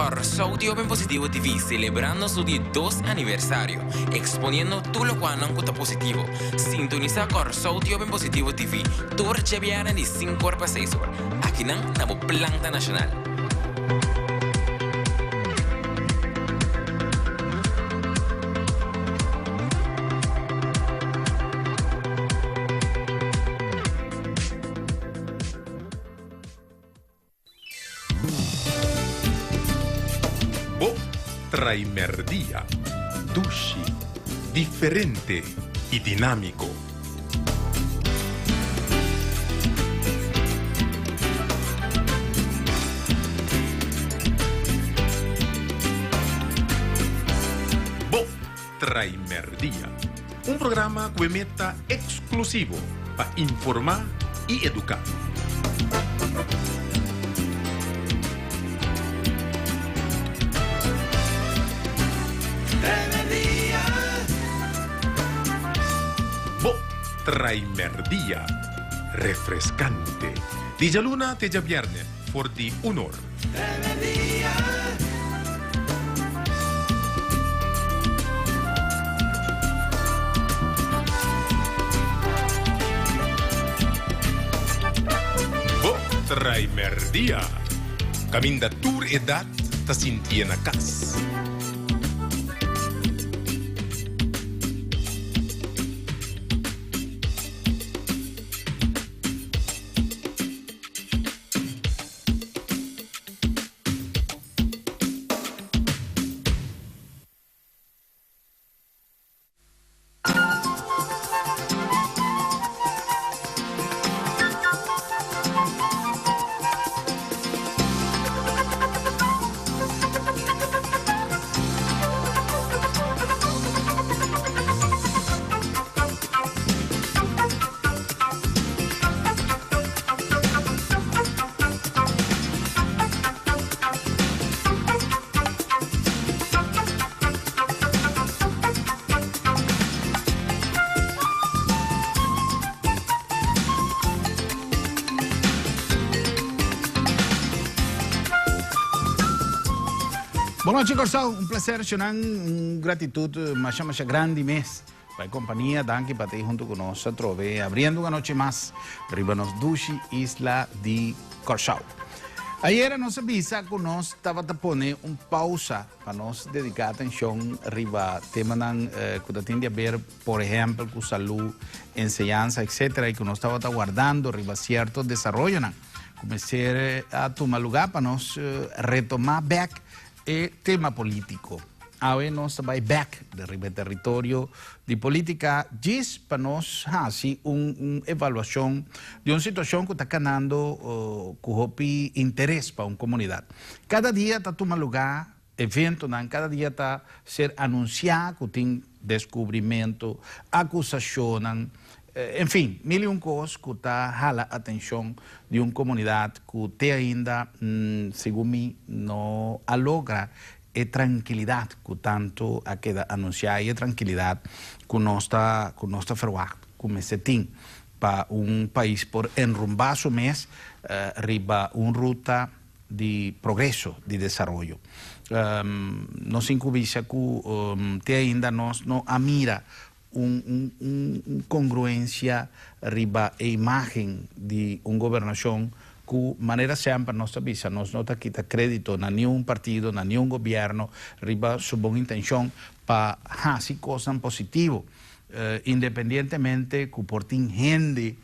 Kòrsou di Hoben Positivo TV selebrando su di dos aniversario, eksponiendo tur lokualnan ku ta positivo. Sintonisá Kòrsou di Hoben Positivo TV tur djabièrnè di sinku or pa seis or, akinan na bo planta nashonal. Bo Traimerdia, dushi, diferente y dinámico. Bo Traimerdia, un programa cu e meta exclusivo pa informa y educa. Bo Traimerdia, refrescante. Di djaluna te djabierne for di un or. Bo Traimerdia, caminda tur edad ta sintié na cas. Bon nochi Kòrsou, un placer shonnan, un gratitud masha masha grandi mes pa e kompania, danki pa ta ei huntu ku nos atrobe abriendo un anochi mas riba nos dushi isla di Kòrsou. Ayera nos a bisa ku nos tabata pone un pausa pa nos dediká atenshon riba temanan ku ta tin di aber por ehèmpel ku salú, enseñansa etcetera i ku nos tabata wardando riba sierto desaroyonan ku mester a tuma lugá pa nos retomá bèk e tema polítiko. Awe nos ta bai bèk riba e teritorio di polítika djis pa nos hasi un evaluashon di un situashon ku ta kanando ku hopi interes pa un komunidat. Kada dia ta tuma lugá eventonan, kada dia ta ser anunsiá ku tin deskubrimentu, akusashonnan, en fin, mil i un kos ku ta hala atenshon di un komunidat ku te ainda, segun mi, no a logra e trankilidat ku tantu a keda anunsiá i e trankilidat ku nos ta ku nos ta ferwagt ku mester tin pa un pais por enrumbá su mes riba un ruta di progreso, di desaroyo. Nos tin ku bisa ku te ainda nos no a mira un un congruencia riba e imagen di un gobernacion cu manera semper nos ta bisa nos no ta kita credito na niun partido, na niun gobierno riba su bon intencion pa haci cosnan positivo independientemente cu por tin hende.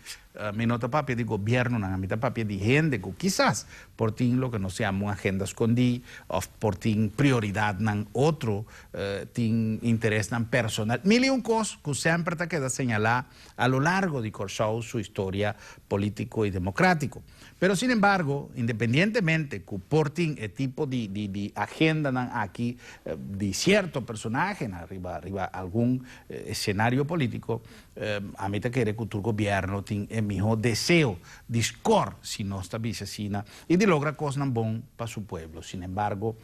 Mi no ta papia di gobiernonan, mi ta papia di hende cu kisas por tin loke nos yama un agenda scondi of por tin prioridadnan otro, tin interesnan personal. Mil y un cos cu semper ta keda señala a lo largo di Corsou su historia politico y democratico. Pero sin embargo, independientemente cu por tin e tipo di di agendanan aki di cierto personahenan riba riba algun escenario politico, Ami ta kere ku tur gobièrnu tin e mihó deseo di skor, si nos ta bisa asina, i di logra kosnan bon pa su pueblo. Sinembargo,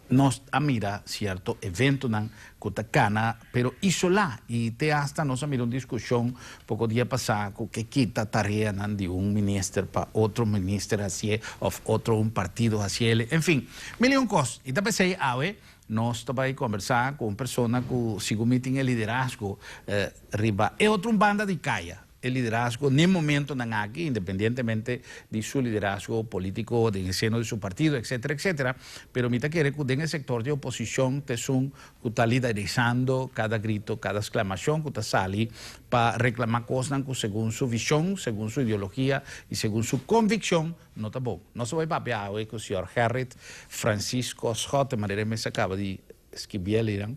Nos a mira cierto eventonan cu ta cana pero isola y te hasta nos a mira un discusion poco dia pasa cu ke kita tareanan di un minister pa otro minister hacié of otro un partido haciele, en fin, mil y un cos. Y ta pesey awe nos ta bay combersa cu un persona cu sigun mi tin e liderazgo riba e otro un banda di caya. E liderazgo n'e momentonan aki, independientemente di su liderazgo politico den e seno di su partido, etcetera, etcetera, pero mi ta kere cu den e sector di oposicion ta esun cu ta liderizando cada grito, cada exclamacion cu ta sali pa reclama cosnan cu segun su vision, segun su ideologia y segun su conviccion no ta bon. Nos ta bay papia awe cu señor Gerrit Francisco Schotte, manera e mes a caba di Skibié linan.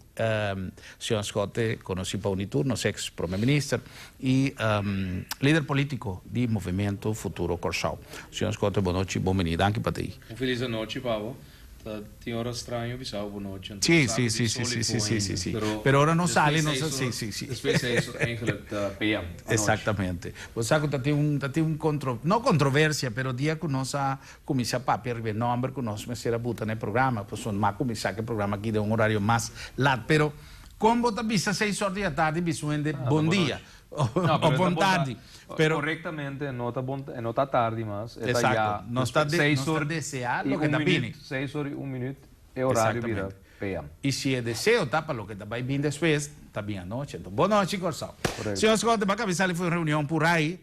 Señor Schotte konosí pa Unitur, nos eks prome minister i lider polítiko di Movimiento Futuro Kòrsou. Señor Schotte, bon nochi, bon bini. Danki pa ta ei. Un felis anochi pa bo. Ta tin ora straño bisa bo bonochi anto Sí, bo sa sí, ku sí, tin sí, sol sí, i sí, foin sí, sí, sí. pero Pero ora nos despues sali nos seis a, sí, or sí, sí. despues seis or eigenlijk ta PM, anochi. Exactamente. Bo sa ku ta tin un, ta tin un contro, no controversia, pero dia ku nos a Kuminsá papia riba e nòmber ku nos mester a buta na e programa, pasobra m'a kuminsá ku e programa aki den un orario mas lat. Pero kon bo ta bisa seis or di atardi bisa un hende bon dia o bon tardi? Pero Korektamente no ta bon, e no ta tardi mas, e ta ya Exacto, nos ta seis nos ta or deseá i loke un ta minüt, bini. seis or i un minüt e orario bira Exactamente. PM. I si e deseo ta pa loke ta bai bin despues, ta bin anochi. Enton, bon nochi Kòrsou. Korekto. Señor Schotte, bo a kabi sali for un reunion pur ai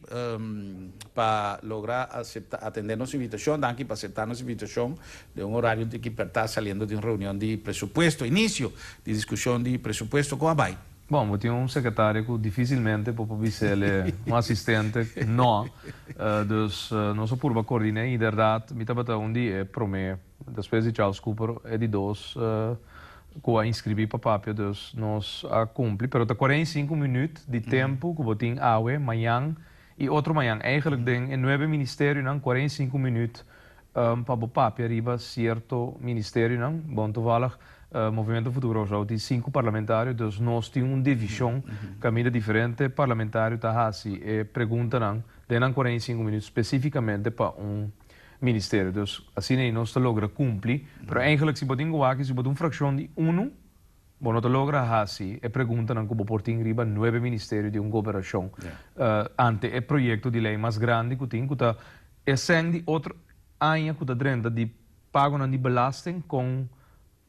pa logra asepta, atendé nos invitashon. Danki pa aseptá nos invitashon den un orario un tiki pertá saliendo di un reunion di presupuesto, inisio di diskushon di presupuesto. Kon a bai? Bon, bo tin un sekretario ku difisilmente bo por bis'el un asistente no. Dus nos a purba koordiné i derdat mi tabata un di e promé. Despues di Charles Cooper e di dos ku a inskribí pa papia, dus nos a kumpli. Pero ta 45 minüt di tempu ku bo tin awe, mañan i otro mañan. Eigenlijk den e nuebe ministerionan 45 minüt pa bo papia riba sierto ministerionan. Bon toevallig Movimiento Futuro Kòrsou tin sinku parlamentario, dus nos tin un divishon kaminda diferente parlamentario ta hasi e preguntanan den nan 45 minüt spesífikamente pa un ministerio. Dus asina ei nos ta logra cumpli. Pero eigenlijk si bo tin cu wak si bo ta un fraccion di unu, bo no ta logra haci e preguntanan cu bo por tin riba nuebe ministerio di un gobernacion ante e proyecto di ley mas grandi cu tin, cu ta e cen di otro aña cu ta drenta di pagonan di belasting con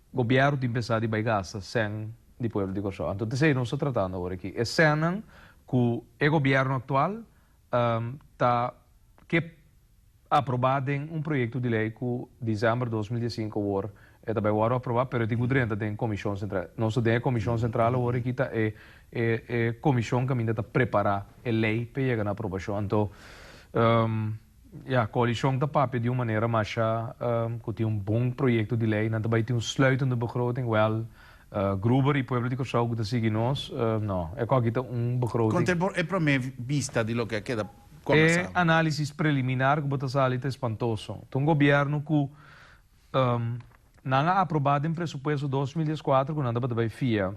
gobierno tin pensa di bay gasta cen di pueblo di Corsou. Anto esey nos ta tratando awor aki. E cennan cu e gobierno actual ta ke aprobá den un proyekto di lei ku desèmber 2015 awor e ta bai wòrdu aprobá, pero e tin ku drenta den Komishon Sentral. Nos ta den e Komishon Sentral awor aki ta e e e komishon kaminda ta prepará e lei pa e yega na aprobashon. Anto ya, koalishon ta papia di un manera masha ku tin un bon proyekto di lei, nan ta bai tin un sluitende begroting, wèl Gruber i pueblo di Kòrsou ku ta sigui nos, no, e kòki ta un begroting. Konta e promé bista di loke a keda E análisis preliminar ku bo ta sali ta espantoso. Ta un gobièrnu ku nan a aprobá den presupuesto 2014 ku nan tabata bai fia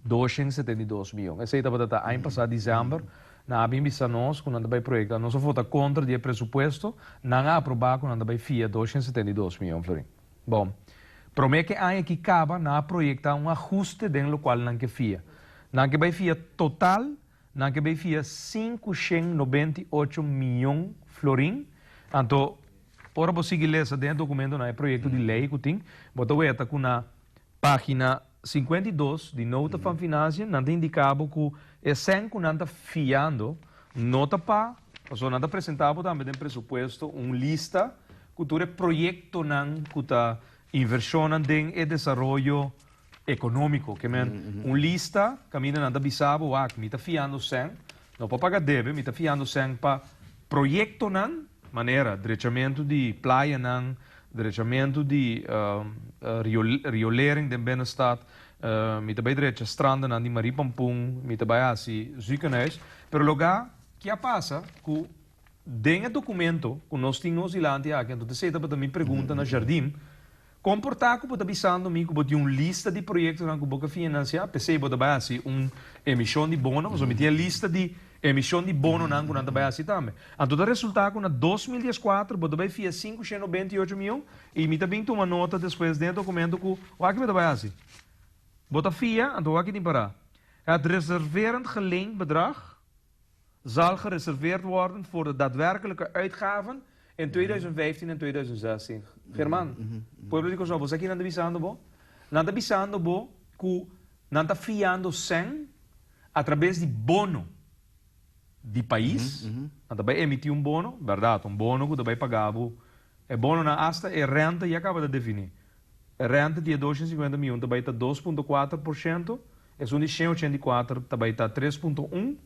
272 mion. Esei tabata ta aña pasá desèmber. Nan a bin bisa nos ku nan ta bai proyektá. Nos a vota kontra di e presupuesto. Nan a aprobá ku nan ta bai fia 272 mion florin. Bon, promé ku e aña aki kaba nan a proyektá un ahuste den lokual nan ke fia. Nan ke bai fia total. Nan ke bay fia 598 miyon florin. Anto, ora bo sigui lesa den e dokumentonan, e proyekto di lei ku tin, bo ta weta ku na pagina 52 di Nota van Financiën nan ta indiká bo ku e sèn ku nan ta fiando no ta pa, pasobra nan ta presentá bo tambe den presupuesto un lista ku tur e proyektonan ku ta invershonnan den e desaroyo ekonómiko. Ke men un lista kaminda nan ta bisa bo, wak, mi ta fiando sèn, no pa paga debe, mi ta fiando sèn pa proyektonan manera drechamentu di playanan, drechamentu di riolering den binnenstad, mi ta bai drecha strandanan di Marie Pampoen, mi ta bai hasi ziekenhuis. Pero logá ke a pasa ku den e dokumento ku nos tin nos dilanti aki, anto esei tabata mi pregunta na Jardim. Komportá ku bo ta bisando mi ku bo tin un lista di proyektonan ku bo ke finansiá, p'esei bo ta bai hasi un emishon di bono, pasobra mi tin e lista di emishon di bononan ku nan ta bai hasi tambe. Anto ta resultá ku na 2014 bo ta bai fia 528 mion i mi ta bin tuma nota despues den e dokumento ku wak bo ta bai hasi. Bo ta fia, anto wak tin pará. Het reserverend geleend bedrag zal gereserveerd worden voor de daadwerkelijke uitgaven in 2015 en 2016. German, pueblo di Kòrsou, bo sa ki nan ta bisando bo? Nan ta bisando bo ku nan ta fiando sèn a traves di bono di pais, nan ta bai emití un bono, bèrdat, un bono ku ta bai paga bo, e bononan asta e renta ya kaba ta definí. E renta di e 250 mion ta bai ta 2.4%, esun di 184 ta bai ta 3.1,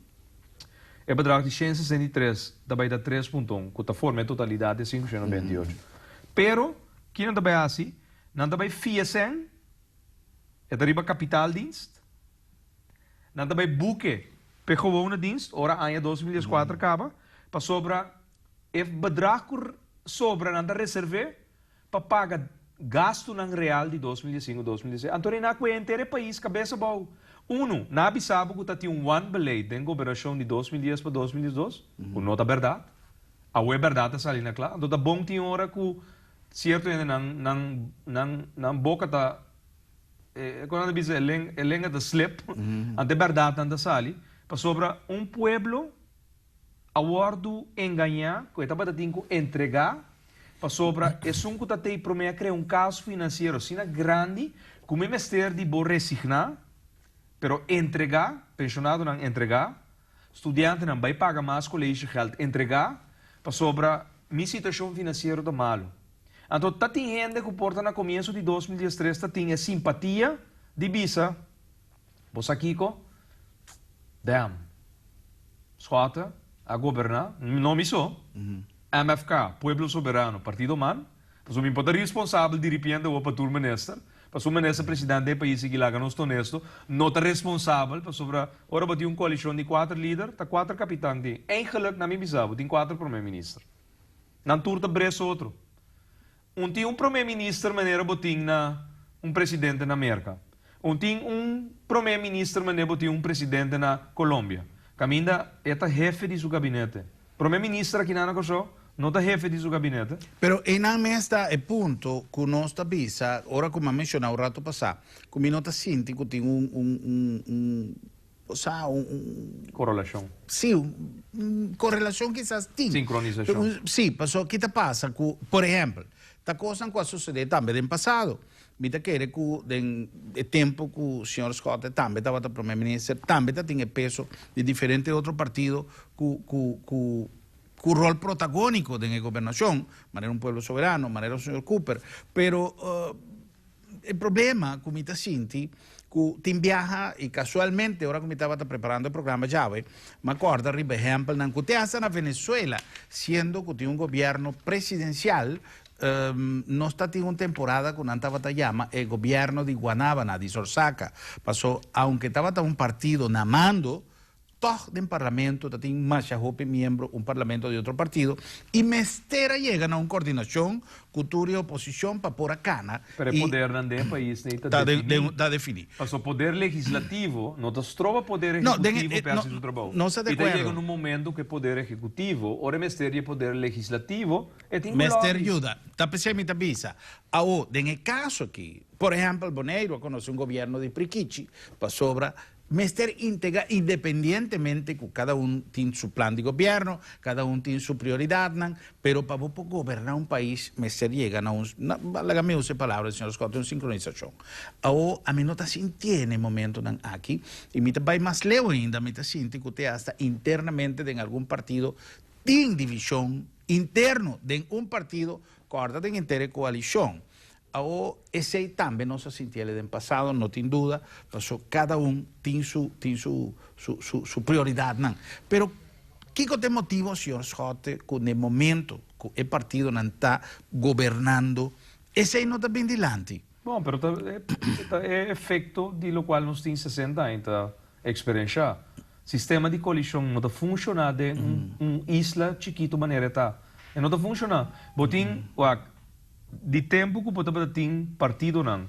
e bedrag di 163 ta bai ta 3.1, ku ta forma e totalidat di 528. Pero, ki nan ta bai hasi? Nan ta bai fia sèn, e ta riba kapitaaldienst, nan ta bai buke p'e gewone dienst ora aña 2014 kaba, pasobra e bedrag ku sobra nan ta reserv'é pa paga gastunan real di 2015, 2016. Anto rei ku henter e pais kabes abou. Uno, nan a bisa bo ku ta tin un wanbeleid den gobernashon di 2010 pa 2012, ku no ta bèrdat. Awe bèrdat a sali na kla. Anto ta bon tin ora ku sierto hende nan nan nan nan boka ta kon nan ta bisa e lenga ta slip, anto e bèrdatnan ta sali. Pasobra un pueblo a wòrdu engañá ku e tabata tin ku entregá pasobra esun ku ta tei promé a krea un kaos finansiero asina grandi ku mi mester di bo resigná, pero entregá, penshonadonan entregá, studiantenan bai paga mas collegegeld entregá, pasobra mi situashon finansiero ta malu. Anto ta tin hende ku por ta na komienso di 2013 ta tin e simpatia di bisa, Bo sa kiko? Damn. Schotte a goberná, no mi so, MFK, Pueblo Soberano, Partido man, pasobra mi por ta responsabel diripiente awor pa tur minister, pasobra minister presidente di e pais aki laga nos ta honesto, no ta responsabel pasobra ora bo tin un koalishon di kuater lider, ta kuater kapitan tin. Eigenlijk, na mi bisa bo, tin kuater prome minister. Nan tur ta bres otro. Un tin un prome minister manera bo tin na un presidente na Merka. Un tin un prome minister manera bo tin un presidente na Colombia. Caminda e ta hefe di su gabinete. Prome minister aki na Kòrsou no ta hefe di su gabinete. Pero einan mes ta e punto ku nos ta bisa, ora ku mi a menshoná un rato pasá, ku mi no ta sinti ku tin un un un un osea un un. Korelashon. Sí, un korelashon kisas tin. Sinkronisashon. Sí, pasobra ki ta pasa ku, por ehèmpel, ta kosnan ku a susedé tambe den pasado. Mi ta kere ku den e tempu ku señor Schotte tambe tabata prome minister, tambe ta tin e peso di diferente otro partido ku ku ku ku rol protagóniko den e gobernashon, manera un Pueblo Soberano, manera señor Cooper. Pero e problema ku mi ta sinti ku tin biaha i kasualmente ora ku mi tabata preparando e programa djawe, mi a kòrda riba ehèmpelnan ku te hasta na Venezuela, siendo ku tin un gobièrnu presidensial, Nos ta tin un temporada cu nan tabata yama e gobierno di Guanabana, di Sorsaca, paso aunke tabata un partido na mando, tog den parlamento ta tin masha hopi miembro un parlamento di otro partido y mester a yega na un coordinacion cu tur e oposicion pa por a cana. Pero e podernan den e pais nei ta defini. Ta defini. Paso poder legislativo no ta stroba poder ehecutivo pa haci su trabou. No ta de Y ta acuerdo. yega na un momento cu e poder ehecutivo ora e mester di e poder legislativo E tin ku Mester lobbies. yuda. Ta p'esei mi ta bisa. Awo, den e kaso aki, por ehèmpel, Boneiru a konosé un gobièrnu di prikichi, pasobra mester integrá independientemente ku kada un tin su plan di gobièrnu, kada un tin su prioridatnan, pero pa bo por goberná un pais mester yega na un, laga mi usa e palabra di señor Schotte, un sinkronisashon. Awo, ami no ta sintié na e momentonan aki, i mi ta bai mas leu ainda, mi ta sinti ku te asta internamente den algun partido tin divishon interno den un partido kòrda den henter e koalishon. Awo esei tambe nos a sinti el den pasado, no tin duda, paso kada un tin su tin su su su su prioridatnan. Pero kiko ta e motibo, señor Schotte, ku na e momento ku e partidonan ta gobernando esei no ta bin dilanti? Bon, pero ta ta e efekto di lokual nos tin 60 aña ta eksperenshá. Sistema di koalishon no ta funshoná den un isla chikitu manera e ta. E no ta funshoná. Bo tin, wak, Di tempu ku bo tabata tin partidonan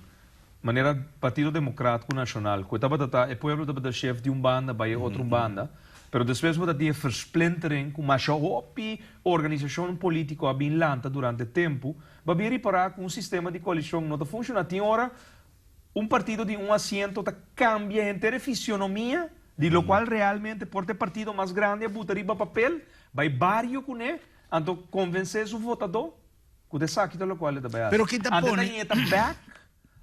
manera Partido Demokratiko Nashonal ku e tabata ta e pueblo tabata shef di un banda bai e otro un banda, pero despues bo ta tin e versplintering ku masha hopi organisashon politiko a bin lanta durante tempu, bo a bin ripará ku un sistema di koalishon no ta funshoná. Tin ora un partido di un asiento ta kambia henter e fisionomia di lokual realmente por ta e partido mas grandi a buta riba papel, bai bario kuné, anto konvensé su votadó. Ku ta esaki ta lokual e ta bai hasi. Pero ki ta Ante ta pone. ñe ta bèk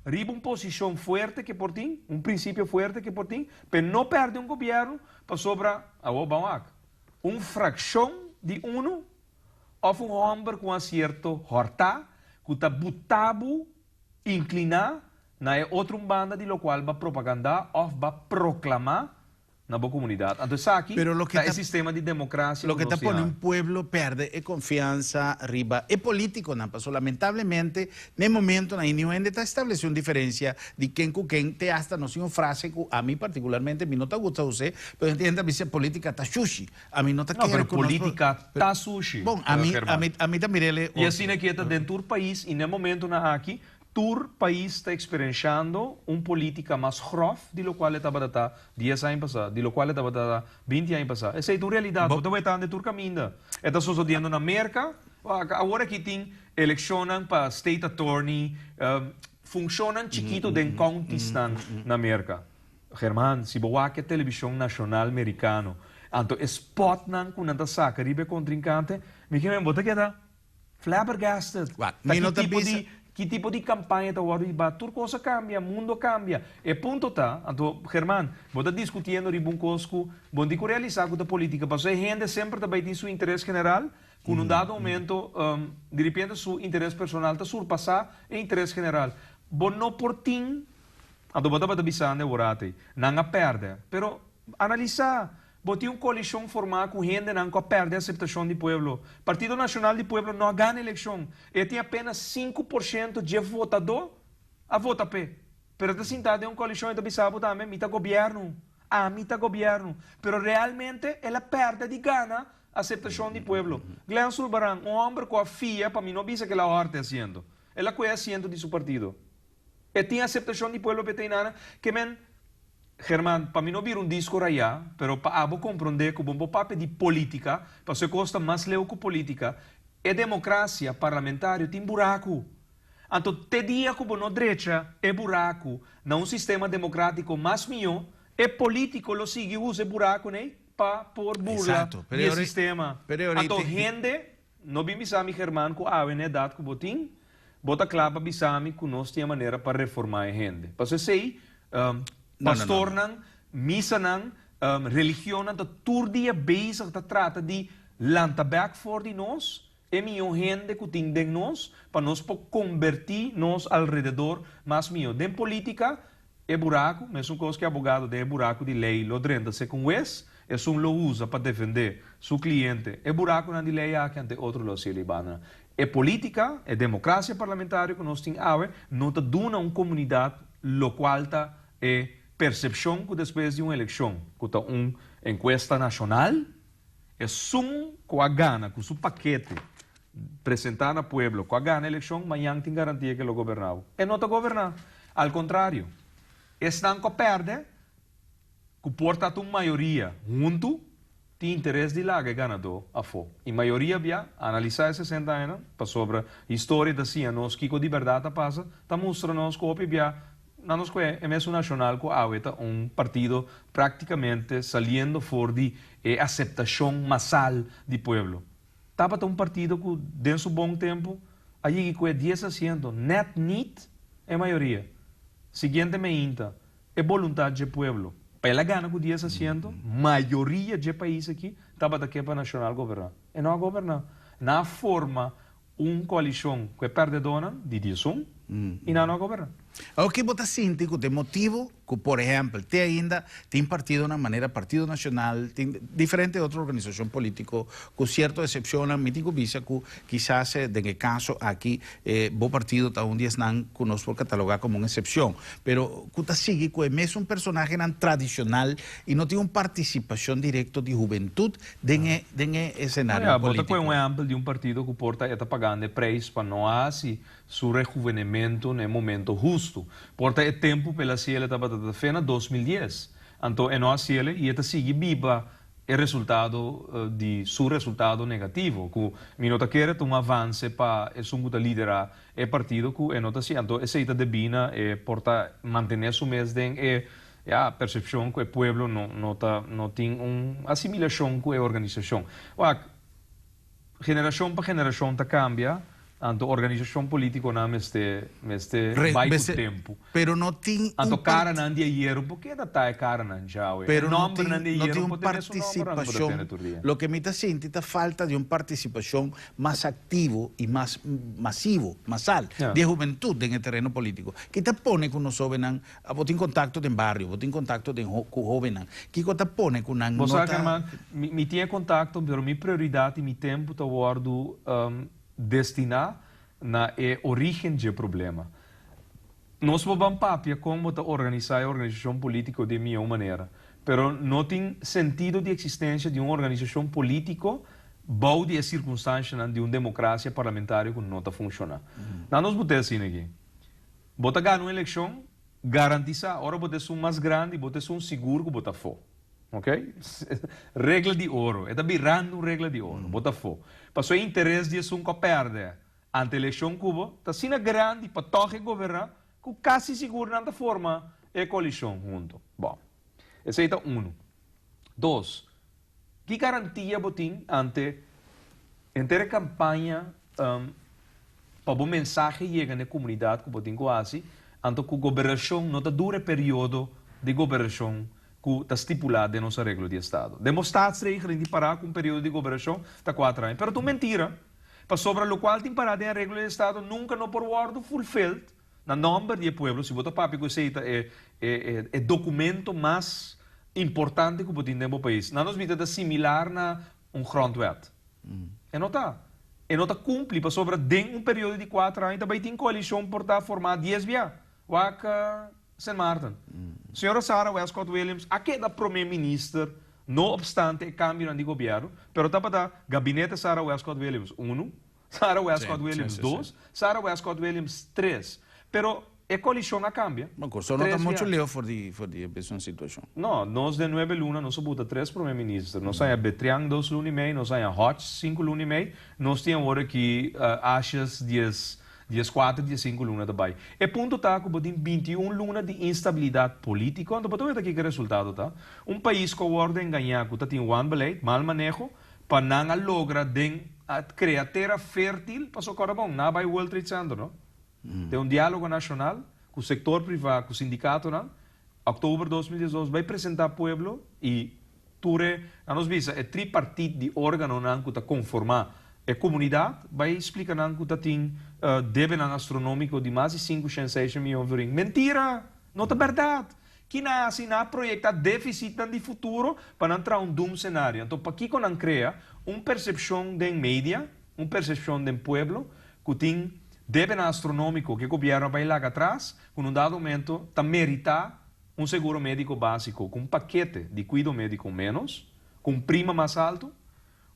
riba un posishon fuerte ke por tin, un prinsipio fuerte ke por tin, p'e no pèrdè un gobièrnu pasobra, awor ban wak, un frakshon di unu òf un hòmber ku un asierto hòrtá ku ta buta bo inkliná na e otro un banda di lokual b'a propagandá òf b'a proklamá na bo comunidad. Anto esaki Pero loke ta e ta sistema di democracia cu loke nos ta tin pone awe. un pueblo perde e confiansa riba e politiconan, pasobra lamentablemente n'e momentonan y niun hende ta establece un diferencia di ken cu ken, te hasta nos tin un frase cu ami particularmente mi no ta gusta us'e, pero hende ta bisa politica ta shushi, ami no ta No, kere pero cu nos politica ta sushi, Bon, ami, German. ami, ami ta mir'el e Y otro. asina ki e ta den tur pais y n'e momentonan aki Tur pais ta eksperenshando un polítika mas gròf di lokual e tabata ta dies aña pasá, di lokual e tabata ta binti aña pasá. Esei ta un realidat, bo ta wetando den tur kaminda. E ta sosodiendo na Merka, awor aki tin elekshonnan pa state attorney, funshonnan chikitu den countiesnan na Merka. German, si bo wak e televishon nashonal merikano, anto e spòtnan ku nan ta saka riba e kontrinkante, mi ke men bo ta keda. Flabbergasted! Wak, Ta mi ki no ta tipo bisa. di, ki tipo di campaña ta wordo hiba? Tur cos a cambia, mundo a cambia. E punto ta, anto, German, bo ta discutiendo riba un cos cu bo no tin cu realisa cu ta politica, pasobra e hende semper ta bay tin su interes general, cu na un dado momento, di repente su interes personal ta surpasa e interes general. Bo no por tin, anto bo tabata bisando e worati, nan a perde, pero analisa, Bo tin un koalishon formá ku hendenan ku a pèrdè aseptashon di pueblo. Partido Nashonal di Pueblo no a gana elekshon. E tin apenas 5% dje votadó a vota p'e. Pero e ta sintá den un koalishon e ta bisa bo tambe, mi ta gobièrnu. Ami ta gobièrnu. Pero realmente el a pèrdè di gana aseptashon di pueblo. Glenn Sulbaran, un hòmber ku a fia pa mi no bisa ku el a hòrte asiento. El a kue asiento di su partido. E tin aseptashon di pueblo p'e teinana ke men. German, pa mi no bira un disco rayá, pero pa abo comprendé cu bo por papia di politica, pasobra e cos ta mas leu cu politica, e democracia parlamentario tin buracu. Anto te dia cu bo no drecha e buracu na un sistema democratico mas mihó, e politico lo sigui usa e buracunan pa por burla Exacto. di e sistema. Pero e Anto hende no bin bisa mi German cu awe na edad cu bo tin, Bo ta kla pa bisa mi ku nos tin e manera pa reformá e hende? Pasobra esei, pastornan, misanan, religionnan ta tur dia bezig ta trata di lanta bèk for di nos e mihó hende ku tin den nos pa nos por kombertí nos alrededor mas mihó. Den polítika, e buraku, mesun kos ku e abogado den e buraku di lei lo drenta se ku un wes, esun lo usa pa defendé su kliente. E burakunan di lei aki ante otro lo hasié libana. E polítika, e demokrasia parlamentario ku nos tin awe no ta duna un komunidat lokual ta e persepshon ku despues di un elekshon, ku ta un enkuesta nashonal, esun ku a gana ku su pakete presentá na pueblo ku a gana elekshon, mañan tin garantia ku e lo goberná bo. E no ta goberná. Al kontrario, esnan ku a pèrdè, ku por ta un mayoria huntu, tin interes di laga e ganadó afó. I mayoria bia, analisá e 60 añanan, pasobra historia ta siña nos kiko di bèrdat a pasa, ta mustra nos ku hopi bia na nos kue e mesun Nashonal ku awe ta un partido práktikamente saliendo for di e aseptashon masal di pueblo. Tabata un partido ku den su bon tempu a yegi ku e 10 asiento, nèt nit e mayoria. Siguiente meinta, e boluntat dje pueblo pa el a gana ku 10 asiento, mayoria dje pais aki tabata ke pa Nashonal goberná. E no a goberná. Nan a forma un koalishon ku e pèrdedónan di 11. I nan no a goberná. Awor ki bo ta sinti ku ta e motibu ku por ehèmpel te ainda tin partidonan manera Partido Nacional, tin diferente otro organisashon polítiko ku sierto esepshonnan, mi tin ku bisa ku kisas den e kaso aki bo partido ta un di esnan ku nos por katalogá komo un esepshon, pero ku ta sigui ku e mesun personahenan tradishonal i no tin un partisipashon direkto di hubentut den e den e esenario Ya, bo ta polítiko. kohe un ehèmpel di un partido ku por ta e ta pagando e preis pa no hasi su rejuvenemento na e momento hustu. Por ta e tempu p'el hasiel e tabata ta fe na 2010. Anto e no hasiel i e ta sigui biba e resultado di su resultado negativo, ku mi no ta kere ta un avanse pa esun ku ta lidera e partido ku e no ta hasi. Anto esei ta debí na e por ta mantené su mes den e, ya, persepshon ku e pueblo no no ta no tin un asimilashon ku e organisashon. Wak, Generashon pa generashon ta kambia, anto organisashon politikonan mester mester bai ku tempu. Pero no tin un Anto karanan di ayer por keda ta e karanan djawe. E Pero no tin nòmbernan di no ayer tin un por tene su nòmbernan ku bo ta tene partisipashon. tur dia. Loke mi ta sinti ta falta di un partisipashon mas aktivo i mas masivo, masal, di e hubentut den e tereno politiko. Ki ta pone ku nos hóbennan A Bo tin kontakto den bario, bo tin kontakto den ku hóbennan. Kiko ta pone ku nan Bo no sa, ta. German, mi mi tin e kontakto, pero mi prioridat i mi tempu ta wòrdu destiná na e orígen dje problema. Nos por ban papia kon bo ta organisá e organisashon polítiko di e mihó manera, pero no tin sentido di eksistensia di un organisashon polítiko bou di e sirkunstanshanan di un demokrasia parlamentario ku no ta funshoná. Nan nos bot'é asina aki. Bo ta gana un elekshon garantisá. Ora bo ta esun mas grandi, bo ta esun sigur ku bo ta afó. Ok? Regla di oro. E ta birando un regla di oro. Bo ta afó. Pasobra e interes di esun ku a pèrdè ante elekshon ku bo ta asina grandi pa tòg e goberná ku kasi sigur nan ta forma e koalishon huntu. Bon. Esei ta unu. Dos, ki garantia bo tin ante henter e kampaña pa bo mensahe yega na e komunidat ku bo tin ku hasi, anto ku gobernashon no ta dura e periodo di gobernashon ku ta stipulá den nos areglo di estado? Den bo staatsregeling tin pará ku un periodo di gobernashon ta kuater aña, pero ta un mentira, pasobra lokual tin pará den areglo di estado nunka no por wòrdu fulfilled Na nòmber di e pueblo, si bo ta papia ku esei ta e e dokumento mas importante ku bo tin den bo pais. Na nos bida ta similar na un grondwet. E no ta. E no ta kumpli pasobra den un periodo di kuater aña ta bai tin koalishon por ta formá dies bia. Wak Sint Maarten. Señora Sarah Westcott Williams a keda prome minister no opstante e kambionan di gobièrnu, pero tabata gabinete Sarah Westcott Williams unu, Sarah Westcott Williams dos, Sarah Westcott Williams tres. Pero e koalishon a kambia. Ma Kòrsou no ta Tres muchu bia. leu for di for di e mesun situashon. No, nos den nuebe luna nos a buta tres prome minister. Nos haña Betrian dos luna i mei, nos haña Hodge sinku luna i mei, nos tin awor aki Asjes dies dies kuater dies sinku luna ta bai. E punto ta ku bo tin 21 luna di instabilidat polítiko, anto bo ta weta kiko e resultado ta. Un pais ku a wòrdu engañá ku ta tin wanbeleid, mal maneho, Pa nan a logra den a crea tera fertil, paso corda bon, nan a bay World Trade Center, no? Den un dialogo nacional cu sector priva, cu sindicatonan, october 2012 bay presenta pueblo y tur e, nan nos bisa, e tripartit di organonan cu ta conforma e comunidad, bay splica nan cu ta tin debenan astronomico di mas di sinku shen, seishen miyon florin. Mentira! No ta berdad! Ki nan hasi? Nan a proyekta defisitnan di futuro pa nan traha un doom scenario. Anto pakiko nan krea un persepshon den media, un persepshon den pueblo ku tin debenan astronomiko ku e gobièrnu a bai laga atras, ku na un dado momento ta meritá un seguro médiko básiko ku un pakete di kuido médiko ménos, ku un prima mas altu,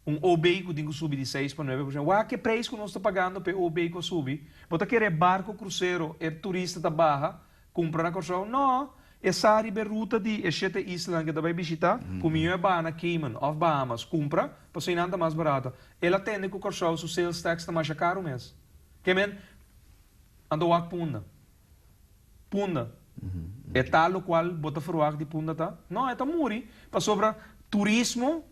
un OB ku tin ku subi di seis pa nuebe por shento. Wak e preis ku nos ta pagando pa e OB ku a subi. Bo ta kere e barko krusero, e turista ta baha, Kumpra na Kòrsou? No! E sa riba e ruta di e shete islanan ku e ta bai bishitá, ku mihó e baha na Cayman òf Bahamas kumpra, pasobra einan ta mas barata. El a tende ku Kòrsou su sales tax ta masha karu mes. Ke men, anto wak Punda. Punda. E ta lokual bo ta ferwagt di Punda ta? No, e ta muri, pasobra turismo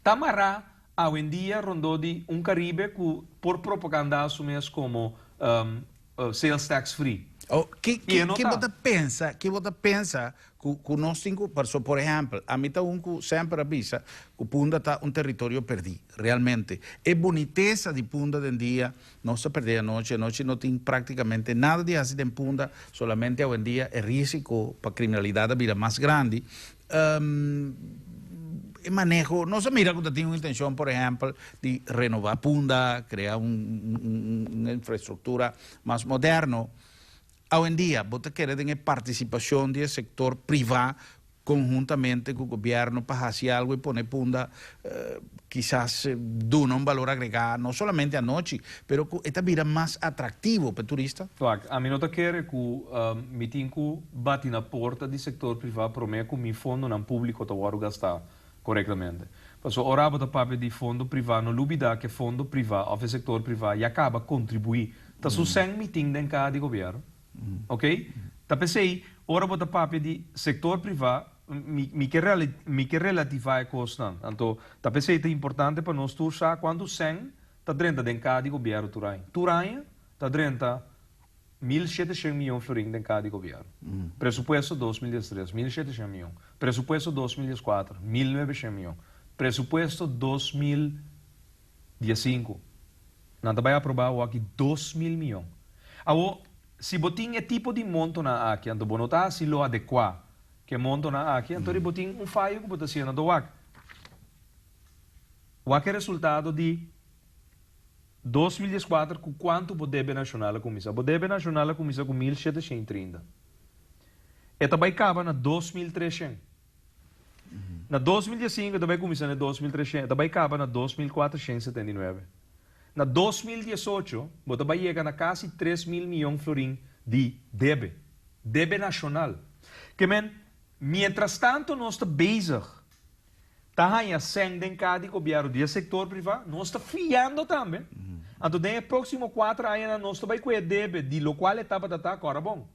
ta mará awendia rondó di un Karibe ku por propagandá su mes komo sales tax free. Oh, ki, I e no ki ta. Bo ta pensa, ki bo ta pensa ku nos tin ku, paso por ehèmpel, ami ta un ku semper a bisa ku Punda ta un teritorio perdí, realmente. E bunitesa di Punda den dia nos ta perdé anochi, anochi no tin práktikamente nada di hasi den Punda, solamente awendia e risiko pa kriminalidat a bira mas grandi. E maneho, nos a mira ku ta tin un intenshon por ehèmpel di renobá Punda, krea un infrastruktura mas moderno. Awendia bo ta kere den e partisipashon di e sektor privá konhuntamente ku gobièrnu pa hasi algu i pone Punda kisas duna un balor agregá no solamente anochi pero ku e ta bira mas atraktivo pa e turista? Wak, ami no ta kere ku mi tin ku bati na porta di sektor privá promé ku mi fondonan públiko ta wòrdu gastá korektamente. Pasobra ora bo ta papia di fondo privá no lubidá ku e fondo privá òf e sektor privá ya kaba kontribuí. Ta su sèn mi tin den kaha di gobièrnu. Ok? Ta p'esei ora bo ta papia di sektor privá mi mi ke mi ke relativá e kosnan. Anto ta p'esei ta importante pa nos tur sa kuantu sèn ta drenta den kaha di gobièrnu tur aña. Tur aña ta drenta 1700 mion florin den kaha di gobièrnu. Presupuesto 2013, 1700 mion. Presupuesto 2014, 1900 mion. Presupuesto 2015, nan ta bai aprobá awor aki 2000 mion. Awor, si bo tin e tipo di montonan aki, anto bo no ta hasi lo adekuá ku e montonan aki, anto bo tin un fayo ku bo ta hasiendo. Anto wak, wak e resultado di 2014 ku kuantu bo debe nashonal a kuminsá. Bo debe nashonal a kuminsá ku 1730. E ta bai kaba na 2300. Na 2015 e ta bai kuminsá na 2300, e ta bai kaba na 2479. Na 2018 bo ta bai yega na kasi 3000 mion florin di debe. Debe nashonal. Ke men, mientras tanto nos ta bezig ta haña sèn den kaha di gobièrnu di e sektor privá, nos ta fiando tambe. Anto den e próksimo 4 añanan nos ta bai ku e debe di lokual e tabata ta kòrda bon.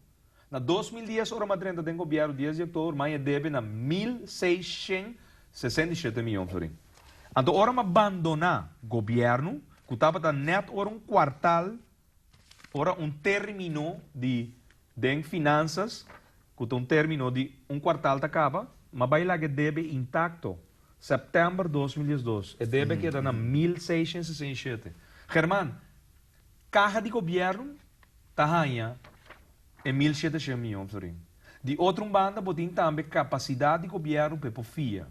Na 2010 ora m'a drenta den gobièrnu 10 di òktober m'a haña debe na 1667 mion florin. Anto ora m'a bandoná gobièrnu, ku tabata nèt ora un kuartal, ora un término di den finansas, ku ta un término di un kuartal ta kaba, m'a bai laga e debe intakto. Sèptèmber 2012, e debe keda na 1667. German, kaha di gobièrnu ta haña e 1700 mion florin. Di otro un banda bo tin tambe kapasidat di gobièrnu pa e por fia.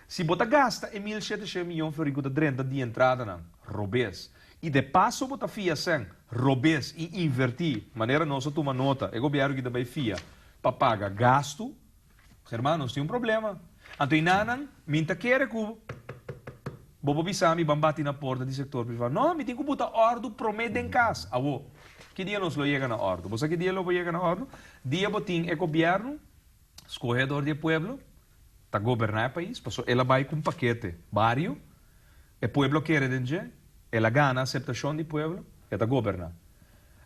Si bo ta gasta e 1700 mion florin ku ta drenta di entradanan, robes, i de paso bo ta fia sèn, robes, i invertí, manera nos a tuma nota, e gobièrnu ki ta bai fia pa paga gastu, German, nos tin un problema. Anto i nanan, mi ta kere ku bo por bisa mi ban bati na porta di sektor privá. No, mi tin ku buta òrdu promé den kas. Awo, ki dia nos lo yega na òrdu? Bo sa ki dia lo bo yega na òrdu? Dia bo tin e gobièrnu skohé dor di e pueblo ta goberná e pais, pasobra el a bai ku un pakete bario, e pueblo kere den dje, el a gana aseptashon di pueblo, e ta goberná.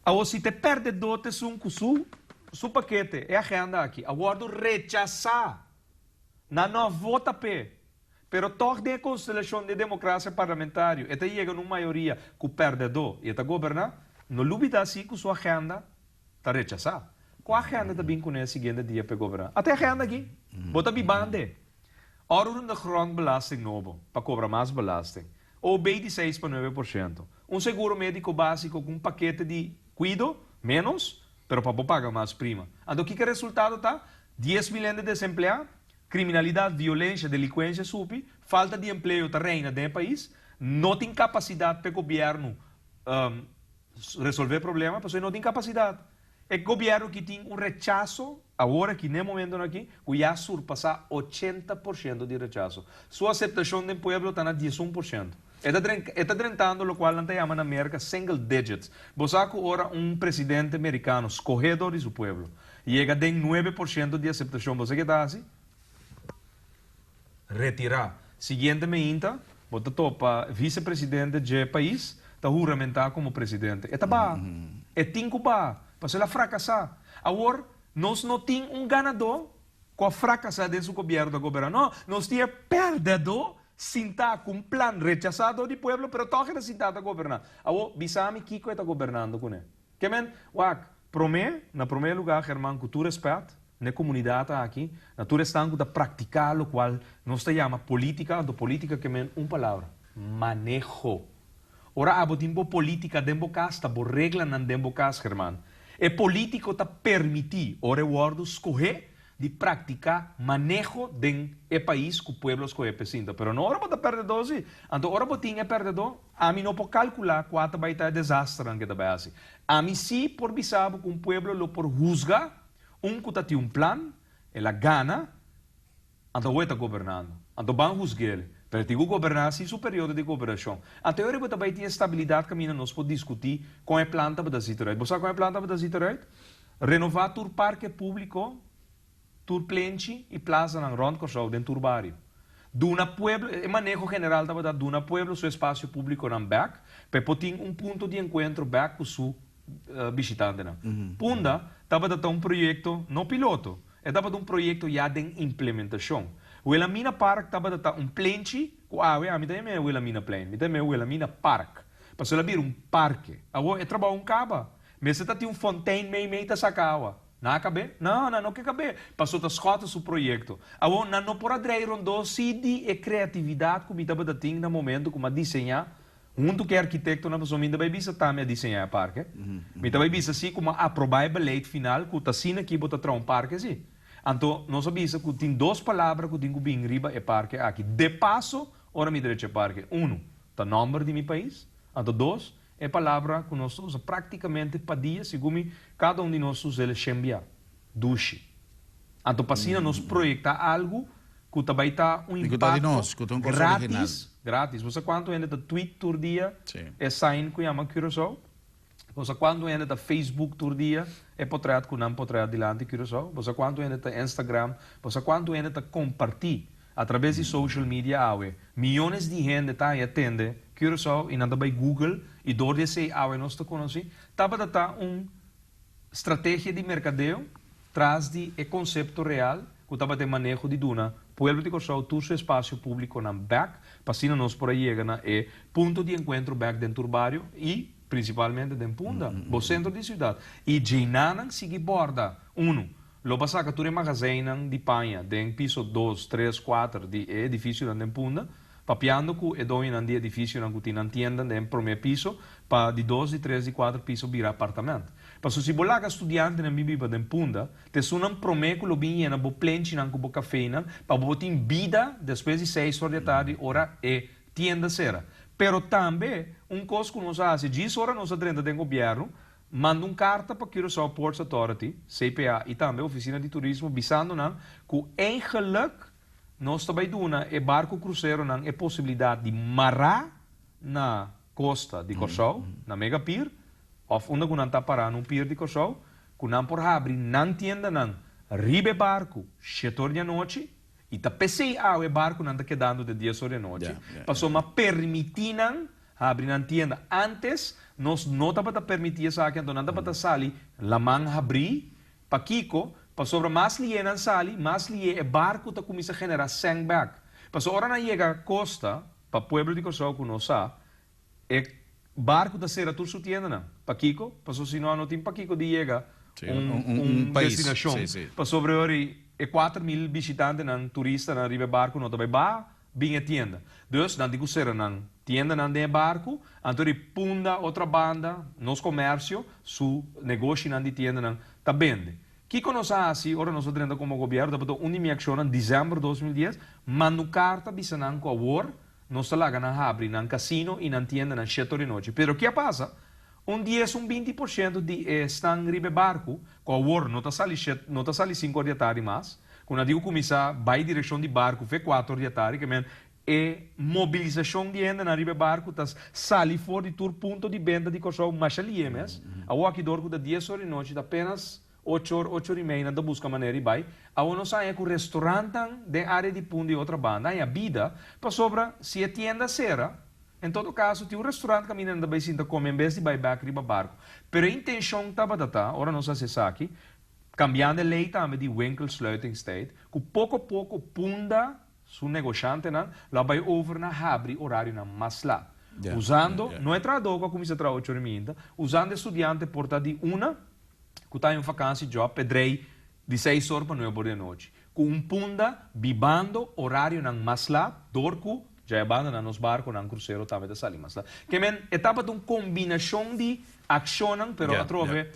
Awo si ta e pèrdedó ta esun ku su su pakete, e agenda aki, a wòrdu rechasá. Nan no a vota p'e. Pero tòg den e konstelashon di e demokrasia parlamentario e ta yega na un mayoria ku pèrdedó i e ta goberná. No lubidá si ku su agenda ta rechasá. Kua agenda ta bin kuné e siguiente dia p'e goberná? Ata e agenda aki. Bo ta biband'e. Ora un de grondbelasting nobo pa kobra mas belasting. OB di 6 pa 9%. Un seguro médiko básiko ku un pakete di kuido, ménos, pero pa bo paga mas prima. Anto kiko e resultado ta? 10 mil hende desempleá, kriminalidat, violensia, delinkuensia subi, falta di empleo ta reina den e pais, no tin kapasidat pa e gobièrnu resolvé problema, pasobra no tin kapasidat. E gobièrnu ku tin un rechaso, awor aki, na e momento aki, ku ya surpasá 80% di rechaso. Su aseptashon den pueblo ta na 11%. E ta drentando lokual nan ta yama na Amérika single digits. Bo sa ku ora un presidente merikano, skohé dor di su pueblo, yega den 9% di aseptashon, bo sa kiko ta hasi? Retirá. Siguiente mainta, bo ta topa visepresidente di pais, ta huramentá komo presidente. E ta ba. E tin ku ba. Pasobra el a frakasá. Awor, nos no tin un ganadó ku a frakasá den su gobièrnu ta goberná. No, nos tin e pèrdedó sintá ku un plan rechasá dor di pueblo, pero tòg e ta sintá ta goberná. Awor, bisa mi kiko e ta gobernando kuné. Ke men, wak, Promé, na promé lugá, German, ku tur rèspèt, na e komunidat aki, na tur esnan ku ta praktiká lokual nos ta yama polítika, anto polítika ke men un palabra, maneho. Ora abo tin bo polítika den bo kas, ta bo reglanan den bo kas, German. E polítiko ta permití, ora e wòrdu skohé, di praktiká maneho den e pais ku pueblo skohé p'e sinta. Pero no ora bo ta pèrdedó sí. Anto ora bo tin e pèrdedó, ami no por kalkulá kua ta bai ta e desasternan ke ta bai hasi. Ami sí por bisa bo ku un pueblo lo por husga un ku ta tin un plan, el a gana, anto awor e ta gobernando. Anto ban husg'el. Pero e tin ku goberná sin su periodo di gobernashon. Anto e ora bo ta bai tin e stabilidat kaminda nos por diskutí kon e plan tabata zit eruit. Bo sa kon e plan tabata zit eruit? Renová tur parke públiko, tur plenchi i plazanan rònt Kòrsou den tur bario. Duna pueblo, e maneho general tabata duna pueblo su espasio públikonan bèk pa e por tin un punto di enkuentro bèk ku su bishitantenan. Punda tabata ta un proyekto no piloto, e tabata un proyekto ya den implementashon. Wilhelmina Park tabata ta un plenchi ku awe ami ta yam'é Wilhelminaplein, mi ta yam'é Wilhelmina Park, pasobra el a bira un parke. Awor e trabou un kaba. Mester ta tin un fontein mei mei ta saka awa. Nan a kab'é? No, nan no ke kab'é, paso ta Schotte su proyekto. Awor, nan no por a drei rondó si di e kreatividat ku mi tabata tin na momento ku mi a diseñá huntu ku e arkitektonan, pasobra mi ta bai bisa tambe a diseñá e parke. Mi ta bai bisa si ku mi a aprobá e beleid final ku ta asina aki bo ta traha un parke si. Anto, nos a bisa ku tin dos palabra ku tin ku bin riba e parke aki. De paso, ora mi drecha e parke, unu, ta nòmber di mi pais, anto dos, E palabra ku nos ta usa práktikamente pa dia, segun mi, kada un di nos usa el shembia, dushi. Anto pa asina nos proyektá algu ku ta bai ta un I ku ta di impakto nos, ku ta un kos original. grátis, grátis. Bo sa kuantu hende ta tweet tur dia e sign ku yama Curaçao? Bo sa kuantu hende ta Facebook tur dia e potrèt ku nan potrèt dilanti Curaçao? Bo sa kuantu hende ta Instagram? Bo sa kuantu hende ta kompartí Atrabes di social media awe, miyones di hende ta haña tende Curaçao i nan ta bai Google i dor di esei awe nos ta konosí. Tabata ta un strategia di merkadeo tras di e konsepto real ku tabata e maneho di duna pueblo di Kòrsou tur su espasio públikonan bèk pa asina nos por a yega na e punto di enkuentro bèk den tur bario i prinsipalmente den Punda, bo sentro di siudat. I djeinanan sigui bòrda unu. Lo ba saka tur e magazijnnan di paña den piso dos, tres, kuater di e edifisionan den Punda, papiando ku e doñonan di edifisionan ku tin nan tienda den promé piso pa di dos, di tres, di kuater piso bira apartament. Paso si bo laga studiantenan bin biba den Punda, ta esunnan promé ku lo bin yena bo plenchinan ku bo kafénan pa bo tin bida despues di seis or di atardi ora e tienda sera. Pero tambe un kos ku nos a hasi djis ora nos a drenta den gobièrnu, Manda un karta pa Curaçao Ports Authority, CPA, i tambe Ofisina di Turismo bisando nan ku eigenlijk nos ta bai duna e barku kruseronan e posibilidat di mará na kosta di Kòrsou, na Mega Pier, òf unda ku nan ta pará na un pier di Kòrsou, ku nan por habri nan tiendanan riba e barku shete or di anochi, i ta p'esei awe e barkunan ta kedando te dies or di anochi, pasobra permití nan Habri nan tienda. Antes nos no tabata permiti esaki, anto nan tabata sali laman habrí. Pakiko? Pasobra mas lié nan sali, mas lié e barku ta kuminsá generá sèn bèk. Pasobra ora nan yega kosta, pa pueblo di Kòrsou ku no sa, e barku ta sera tur su tiendanan. Pakiko? Pasobra si no, no tin pakiko di yega un un destinashon. Pasobra ora e 4000 bishitantenan, turistanan riba e barku no ta bai baha. Bin e tienda. Dus nan tin ku sera nan tiendanan den e barku, anto di Punda otra banda nos komersio su negoshinan di tiendanan ta bende. Kiko nos a hasi ora nos a drenta komo gobièrnu tabata un di mi akshonnan desèmber 2010, manda un karta bisa nan ku awor nos ta laga nan habri nan kasino i nan tiendanan shete ora di nochi. Pero ke a pasa? Un dies un 20 por shento di esnan riba e barku ku awor no ta sali shet no ta sali sinku or di atardi mas, ku nan tin ku kuminsá bai direkshon di barku fe kuater or di atardi, ke men e mobilisashon di hendenan riba e barku ta sali for di tur punto di benta di Kòrsou masha lié mes. Awor aki dor ku ta dies or di nochi ta apenas ocho or, ocho or i mei nan ta buska manera di bai. Awor nos haña ku restorantnan den área di Punda i otra banda haña bida pasobra si e tienda sera, En todo caso, tin un restaurant caminda nan ta bay sinta come en bes di bay bek riba barco. Pero e intencion tabata ta, ora nos haci esaki, cambiando e ley tambe di winkelsluitingstijd, cu poco poco Punda su negoshantenan lo a bay over na habri horarionan mas laat. Usando, no e trahador cu a cuminsa traha ocho ora y minta, usando e studiante por ta di una. ku ta un vakantie job p'e drei di seis or pa nuebe or di anochi. Ku un Punda bibando orarionan mas lat dor ku dja e banda nan nos barkonan krusero tambe ta sali mas lat. Ke men e tabata un kombinashon di akshonnan pero atrobe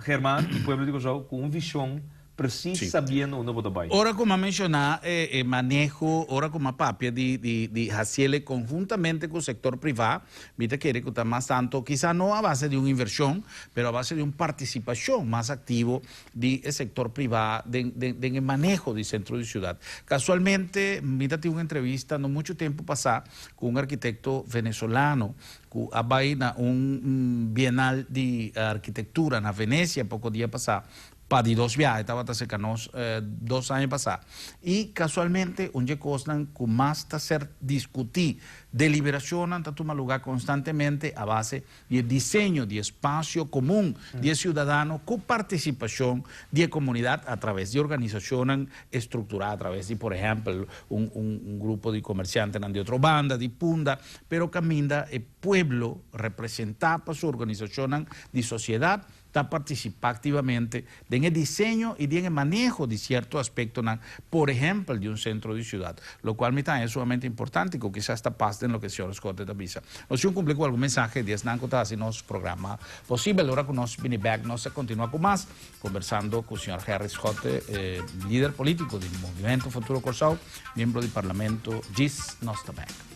German i pueblo di Kòrsou ku un vishon precies sabiendo unda bo ta bai. Ora ku m'a menshoná e maneho, ora ku m'a papia di di di hasiele konhuntamente ku sektor privá, mi ta kere ku ta mas tanto, kisa no a base di un invershon, pero a base di un partisipashon mas aktivo di e sektor privá den den den e maneho di sentro di siudat. Kasualmente mi ta tin un entrevista no muchu tempu pasá ku un arkitekto venezolano ku a bai na un bienal di arkitektura na Venecia poko dia pasá. Pa di dos biaha, e tabata serka nos dos aña pasá. I kasualmente un dje kosnan ku mas ta ser diskutí, deliberashonnan ta tuma lugá konstantemente a base di e diseño di espasio komun di e siudadano ku partisipashon di e komunidat atraves di organisashonnan estrukturá atraves di por ehèmpel un un grupo di komersiantenan di otro banda di Punda, pero kaminda e pueblo representá pa su organisashonnan di sosiedat ta partisipá aktivamente den e diseño i den e maneho di sierto aspektonan, por ehèmpel di un sentro di siudat, lokual mi ta haña sumamente importante ku kisas ta pas den loke señor Schotte ta bisa. Nos tin un kumpli ku algun mensahe di esnan ku ta hasi nos programa posibel. Ora ku nos bini bèk nos ta kontinuá ku mas kombersando ku señor Gerrit Schotte, lider polítiko di Movimento Futuro Kòrsou, miembro di Parlamento. Djis nos ta bèk.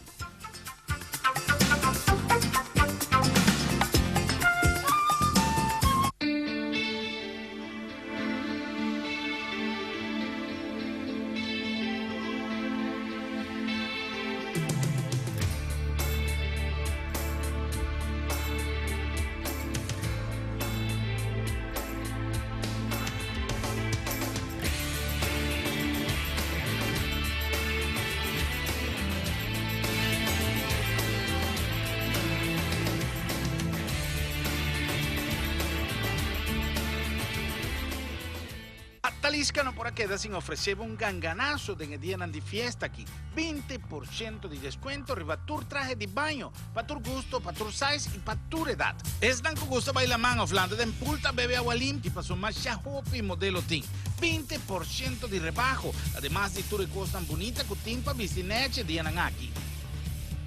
Talisca no por a keda sin ofrece bo un ganganazo den e dianan di fiesta aki, 20% di descuento riba tur trahe di baño, pa tur gusto, pa tur size y pa tur edad. Esnan cu gusta baila man of landa den pool ta bebe awa limpi paso masha hopi modelo tin. 20% di rebaho, ademas di tur e kosnan bunita ku tin pa bisti nechi dianan aki.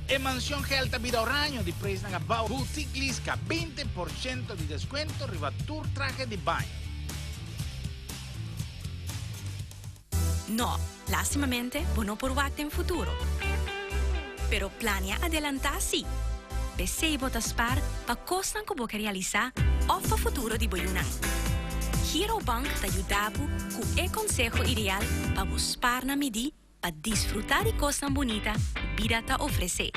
E mansion gel ta bira oraño di preisnan abao. Boutique Liska, 20% di deskuento riba tur trahe di baño. No, lastimamente bo no por wak den futuro. Pero plania adelantá sí. P'esei bo ta spar pa kosnan ku bo ke realisá òf pa futuro di bo yunan. Giro Bank ta yuda bo ku e konseho ideal pa bo spar na midí pa disfrutá di kosnan bunita ku bida ta ofresé.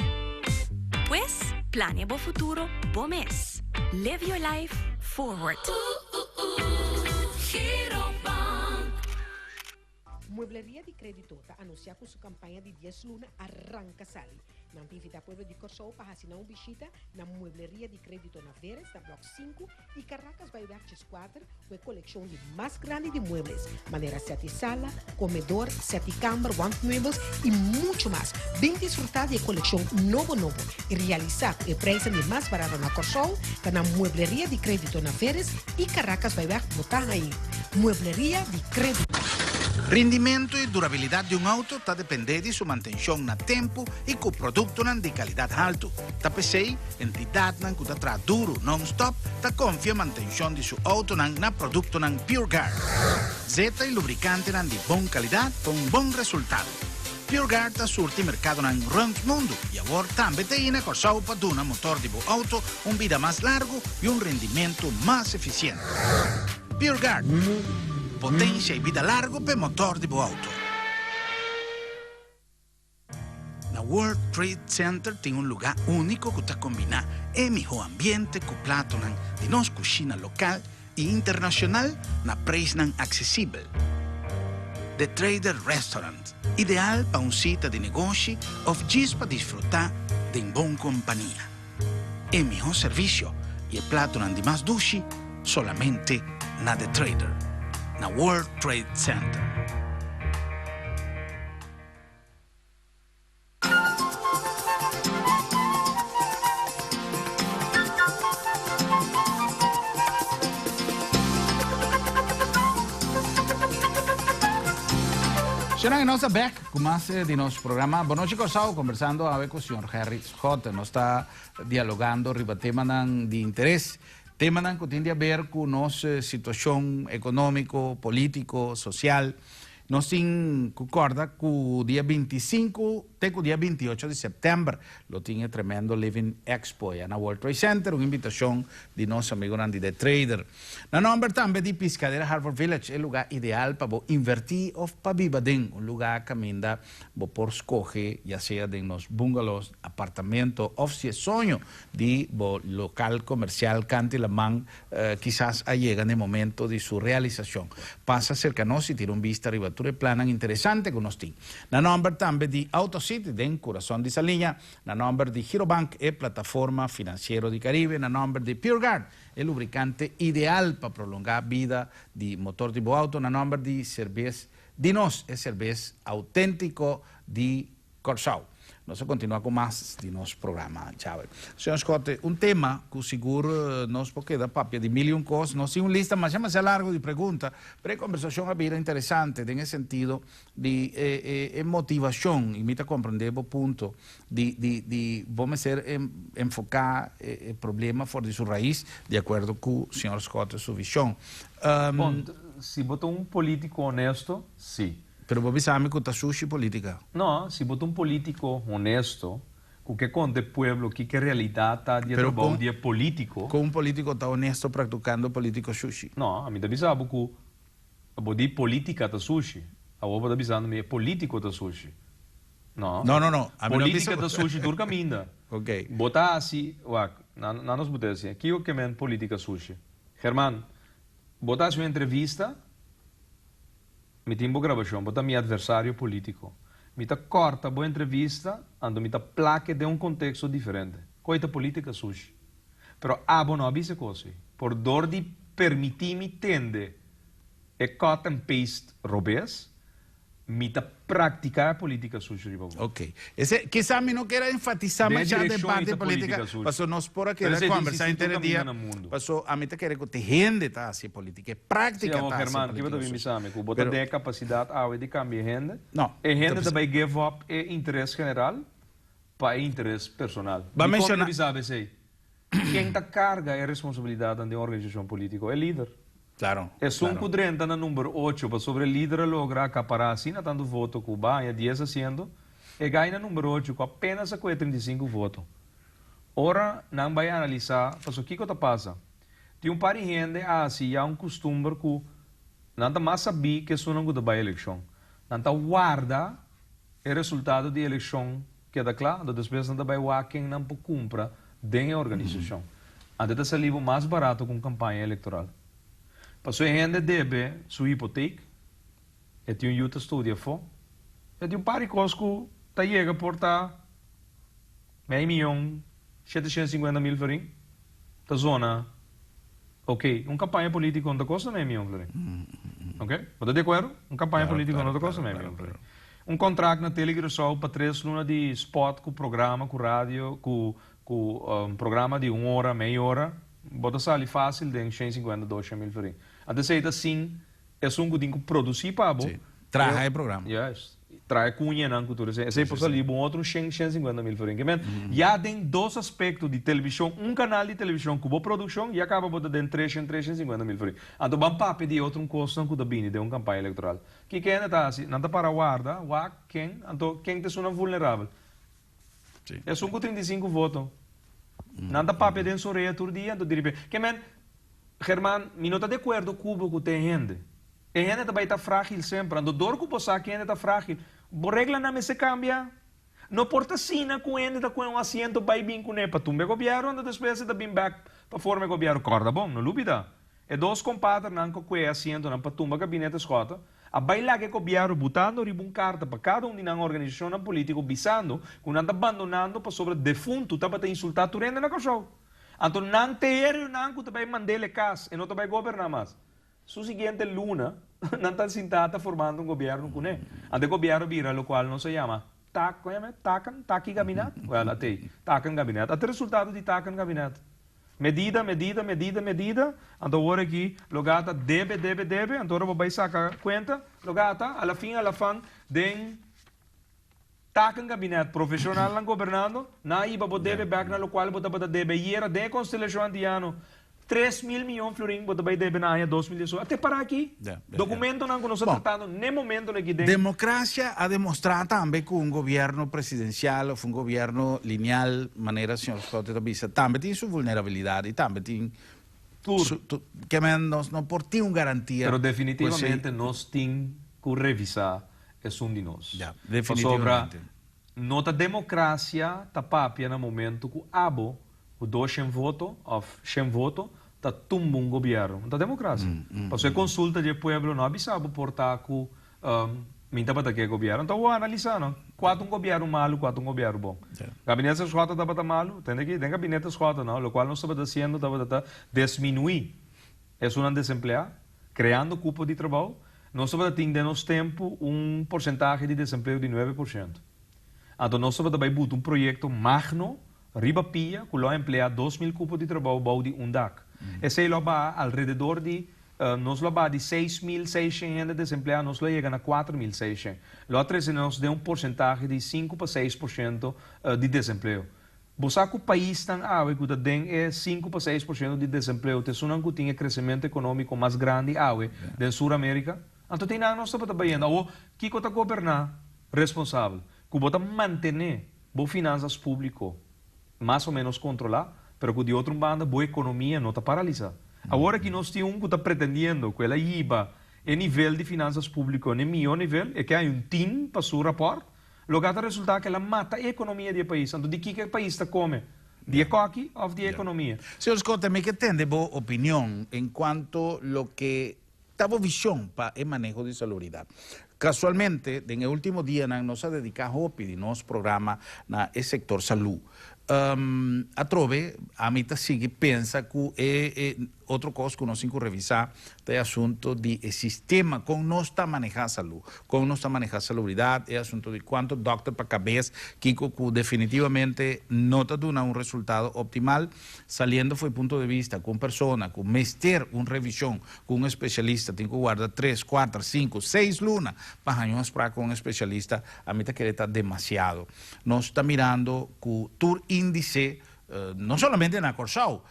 Pues, plania bo futuro bo mes. Live your life forward. Muebleria di Krédito ta anunsiá ku su kampaña di dies luna a ranka sali. Nan ta invitá pueblo di Kòrsou pa hasi nan un bishita na Muebleria di Krédito na Veres na Blòk sinku i Caracas bai wèg 4 ku e kolekshon di mas grandi di muebles, manera sèt di sala, komedor, sèt di kamber, wandmeubels i muchu mas. Bin disfrutá di e kolekshon nobo nobo i realisá ku e preisnan di mas barato na Kòrsou ta na Muebleria di Krédito na Veres i Caracas bai wèg bo ta hañ'é. Muebleria di Krédito. Rindimento i durabilidat di un auto ta dependé di su mantenshon na tempu i ku produktonan di kalidat haltu. Ta p'esei, entidatnan ku ta traha duru nònstòp ta konfia mantenshon di su outonan na produktonan PureGuard. Zeta i lubrikantenan di bon kalidat pa un bon resultado. PureGuard ta surti merkadonan rònt mundu i awor tambe ta ina Kòrsou pa duna motor di bo outo un bida mas largu i un rendimentu mas efisiente. PureGuard, Potensia i bida largu p'e motor di bo outo. Na World Trade Center tin un lugá úniko ku ta kombiná e mihó ambiente ku platonan di nos kushina lokal i internashonal na preisnan aksesibel. The Trader Restaurant, ideal pa un sita di negoshi òf djis pa disfrutá den bon kompania. E mihó servisio i e platonan di mas dushi solamente na The Trader, na World Trade Center. Señora, nos ta back ku mas di nos programa Bon Nochi Kòrsou, kombersando awe ku señor Gerrit Schotte. Nos ta dialogando riba temanan di interes, temanan ku tin di haber ku nos situashon ekonómiko, polítiko, sosial. Nos tin ku kòrda ku dia 25 te ku dia 28 di sèptèmber lo tin e tremendo Living Expo ya na World Trade Center, un invitashon di nos amigunan di The Trader. Na nòmber tambe di Piscadera Harbour Village, e lugá ideal pa bo invertí òf pa biba den, un lugá kaminda bo por skohe ya sea den nos bungalows, apartamento òf si e soño di bo lokal komersial kanti laman kisas a yega na e momento di su realisashon. Pasa serka nos i tira un bista riba tur e plannan interesante ku nos tin. Na nòmber tambe di Auto City den kurason di Saliña, na nòmber di Girobank, e plataforma finansiero di Karibe, na nòmber di Pure Guard, e lubricante ideal pa prolongá bida di motor di bo auto, na nòmber di Serbes di Nos, e serbes auténtiko di Kòrsou. Nos a kontinuá ku mas di nos programa djawe. Señor Schotte, un tema ku sigur nos por keda papia di mil i un kos. Nos tin un lista masha masha largu di pregunta, pero e kombersashon a bira interesante den e sentido di e motivashon, i mi ta komprendé bo punto di bo mester enfoká e problema for di su rais, di akuerdo ku señor Schotte su vishon. Bon, si bo ta un polítiko honesto, sí. Pero bo bisa mi ku ta sushi polítika. No, si bo ta un polítiko honesto, ku ke konta e pueblo kiko e realidat ta di e trabou di e polítiko. Kon un polítiko ta honesto praktikando polítiko sushi? No, ami ta bisa bo ku bo di politica ta sushi. Awor bo ta bisando mi e politico ta sushi. No. No, no, no. Ami no bisa. Politica ta sushi tur caminda. Ok. Bo ta haci, wak, nan nos bo ta haci. Kico ke men politica sushi? German, bo ta haci un entrevista, mi tin bo grabacion, bo ta mi adversario politico. Mi ta corta bo entrevista, anto mi ta plak'e den un contexto diferente. Coy ta politica sushi. Pero abo no a bisa e cos ey. Por dor di permiti mi tende e cut and paste robes, mi ta practica e politica sushi riba bo. Ok. Ese, kisa mi no kier a enfatisa Den masha den direccion parti ey ta politica, politica sushi. paso nos por a Pero keda esey ta conversa insisti tur henter e caminda dia, na mundo. paso ami ta kere cu te hende ta haci politica, e Sí, practica awor ta haci German, kiba ta politica bin sushi. bisa mi? Cu bo ta Pero den e capacidad awe di cambia e hende? No, E ta hende ta bisa. bay give up e interes general pa e interes personal. Ba Dicon mi ta menciona. bisa bo esey? Ken ta karga e responsabilidatnan den organisashon polítiko? E lider. Claro, Esun claro. ku drenta na number ocho pasobra e lider a logra akapará asina tantu voto ku ba haña dies asiento, e gai na number ocho ku apenas a kohe 35 voto. Ora nan bai analisá pasobra kiko ta pasa, tin un par di hende a hasi ya un kustumber ku nan ta mas sabí ku esunnan ku ta bai elekshon. Nan ta warda e resultado di elekshon Keda kla, anto despues nan ta bai wak ken nan por kumpra den e organisashon. Anto ta sali bo mas barato ku un kampaña elektoral. Pasobra e hende debe su hipotek, e tin un yu ta studia afó, e tin un par di kos ku ta yega por ta mei miyon, 750.000 florin, ta zona ok. Un kampaña polítiko no ta kosta mei miyon florin. Ok? Bo ta di akuerdo? Un kampaña polítiko no ta kosta mei miyon florin. Un kontrakt na Tele Curaçao pa tres luna di spot ku programa ku radio ku ku programa di un ora, mei ora, bo ta sali fásil den 150, 200 mil florin. Anto esei ta sin esun ku tin ku produsí pa bo. Sí. Traha e programa. Juist. Traha e kuñanan ku tur esei. Esei por sali bo un otro shen, 150 mil florin. Ke men, ya den dos aspekto di televishon, un kanal di televishon ku bo produkshon, ya kaba bo ta den 300, 350 mil florin. Anto ban papia di e otro un kosnan ku ta bini den un kampaña elektoral. Kiko hende ta hasi? Nan ta para warda, wak ken, anto ken ta esunnan vulnerabel? Esun ku 35 voto. Nan ta papia den su orea tur dia, anto diripe. Ke men, German, mi no ta di akuerdo ku bo ku ta e hende. E hende ta bai ta frágil semper, anto dor ku bo sa ku e hende ta frágil, bo reglanan mester kambia. No por ta asina ku hende ta kohe un asiento bai bin kuné pa tumba e gobièrnu, anto despues e ta bin bèk pa forma e gobièrnu. Kòrda bon, no lubida. E dos kompadernan ku kue e asientonan pa tumba gabinete Schotte a bai laga e gobièrnu butando riba un karta pa kada un di nan organisashonnan polítiko bisando ku nan ta bandonando pasobra defuntu tabata insultá tur hende na Kòrsou. Anto nan te herionan ku ta bai mand'el e kas e no ta bai goberná mas. Su siguiente luna nan ta sintá ta formando un gobièrnu kuné. Anto e gobièrnu bira lokual nos a yama tak, kon yama e? Taken, taki gabinet? Wèl, atei, taken gabinet. Ate resultado di taken gabinet. Medida, medida, medida, medida, anto awor aki lo gata debe, debe, debe, anto ora bo bai saka kuenta, lo gata, a la fin a la fan, den taken kabinet profeshonalnan gobernando, nan a hiba bo debe bek na lokual bo tabata debe ayera den e konstelashon antiano. 3000 miyon florin bo ta bai debe na aña 2018. A te para aki. Dokumentonan ku nos ta tratando n'e momentonan aki den. Demokrasia a demostrá tambe ku un gobièrnu presidensial òf un gobièrnu lineal, manera señor Schotte ta bisa, tambe tin su vulnerabilidat i tambe tin su, ke men nos no por tin un garantia. Pero definitivamente nos tin ku revisá esun di nos. Pasobra no ta demokrasia ta papia na momento ku abo Ku dos shen voto of shen voto ta tumba un gobierno. No ta democracia. Pasobra e consulta di e pueblo no a bisa bo por ta cu mi tabata ke gobierno. Enton bo analisa no. Cua ta un gobierno malo, cua ta un gobierno bon. Gabinete Schotten tabata malo. Tende aki, den gabinete Schotten no, locual nos tabata haciendo tabata ta desminui esunnan desemplea, creando cupo di trabao. Nos tabata tin den nos tempo un porcentahe di desempleo di 9%. Anto nos tabata bay buta un proyecto magno Riba pia ku lo a empleá 2000 kupo di trabou bou di un dak. Esei lo a baha alrededor di, nos lo a baha di 6600 hende desempleá nos lo a yega na 4600. Lo a trese nos den un porsentahe di 5 pa 6% di desempleo. Bo sa ku paisnan awe ku ta den e 5 pa 6% di desempleo ta esunnan ku tin e kresementu ekonómiko mas grandi awe den Sur Amerika? Anto te einan nos tabata bayendo. Awor, kiko ta goberná responsabel? Ku bo ta mantené bo finanzas públiko mas o ménos kontrolá, pero ku di otro un banda bo ekonomia no ta paralisá. Awor aki nos tin un ku ta pretendiendo ku el a hiba e nivel di finanzas públiko n'e mihó nivel, e ke hay un tin pa su rapòrt, loke a ta resultá ku el a mata e ekonomia di e pais. Anto di kiko e pais ta kome? Di e kòki òf di e ekonomia? Señor Schotte, mi ke tende bo opinion en kuanto loke ta bo vision pa e maneho di salubridat. Kasualmente, den e último dianan nos a dediká hopi di nos programa na e sektor salú. Atrobe, ami ta sigui pensa ku e e otro kos ku nos tin ku revisá ta e asunto di e sistema kon nos ta manehá salú, kon nos ta manehá salubridat, e asunto di kuantu dòkter pa kabes, kiko ku definitivamente no ta duna un resultado optimal. Saliendo for e punto de vista ku un persona ku mester un revishon ku un espesialista tin ku warda tres, kuater, sinku, seis luna pa haña un afsprak ku un espesialista, ami ta kere ta demasiado. Nos ta mirando ku tur índise, no solamente na Kòrsou,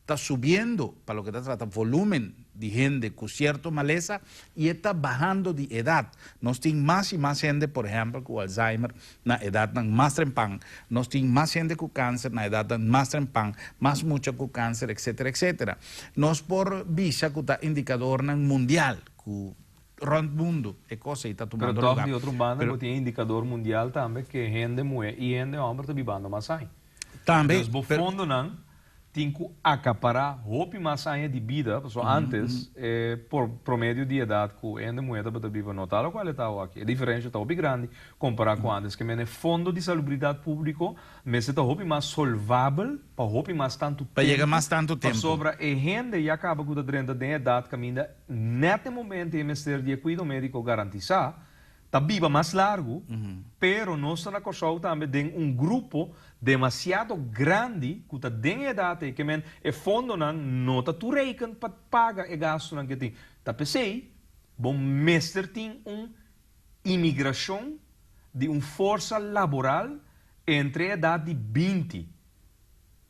ta subiendo pa loke ta trata volumen di hende ku sierto malesa i e ta bahando di edat. Nos tin mas i mas hende, por ehèmpel, ku Alzheimer na edatnan mas trempan. Nos tin mas hende ku kanser na edatnan mas trempan, mas mucha ku kanser, etsetera, etsetera. Nos por bisa ku ta indikadornan mundial ku rònt mundu e kos ei ta Pero tumando tòg lugá. di otro banda Pero bo tin e indikador mundial tambe ku hende muhé i hende hòmber ta bibando mas aña. Tambe, Dus bo pero. fondonan tin ku akapará hopi mas aña di bida, pasobra antes e por promedio di edat ku hende muhé tabata biba no ta lokual e ta awo aki. E diferensha ta hopi grandi kompará ku antes. Ke mene fondo di salubridat públiko mester ta hopi mas solvabel pa hopi mas tantu Pa yega tempu, mas tantu tempu. pasobra e hende ya kaba ku ta drenta den edat kaminda nèt e momento e mester di e kuido médiko garantisá, ta biba mas largu, pero nos ta na Kòrsou tambe den un grupo demasiado grandi ku ta den e edat ei, ke men e fondonan no ta toereikend pa paga e gastunan ke tin. Ta p'esei bo mester tin un imigrashon di un forsa laboral entre e edat di 20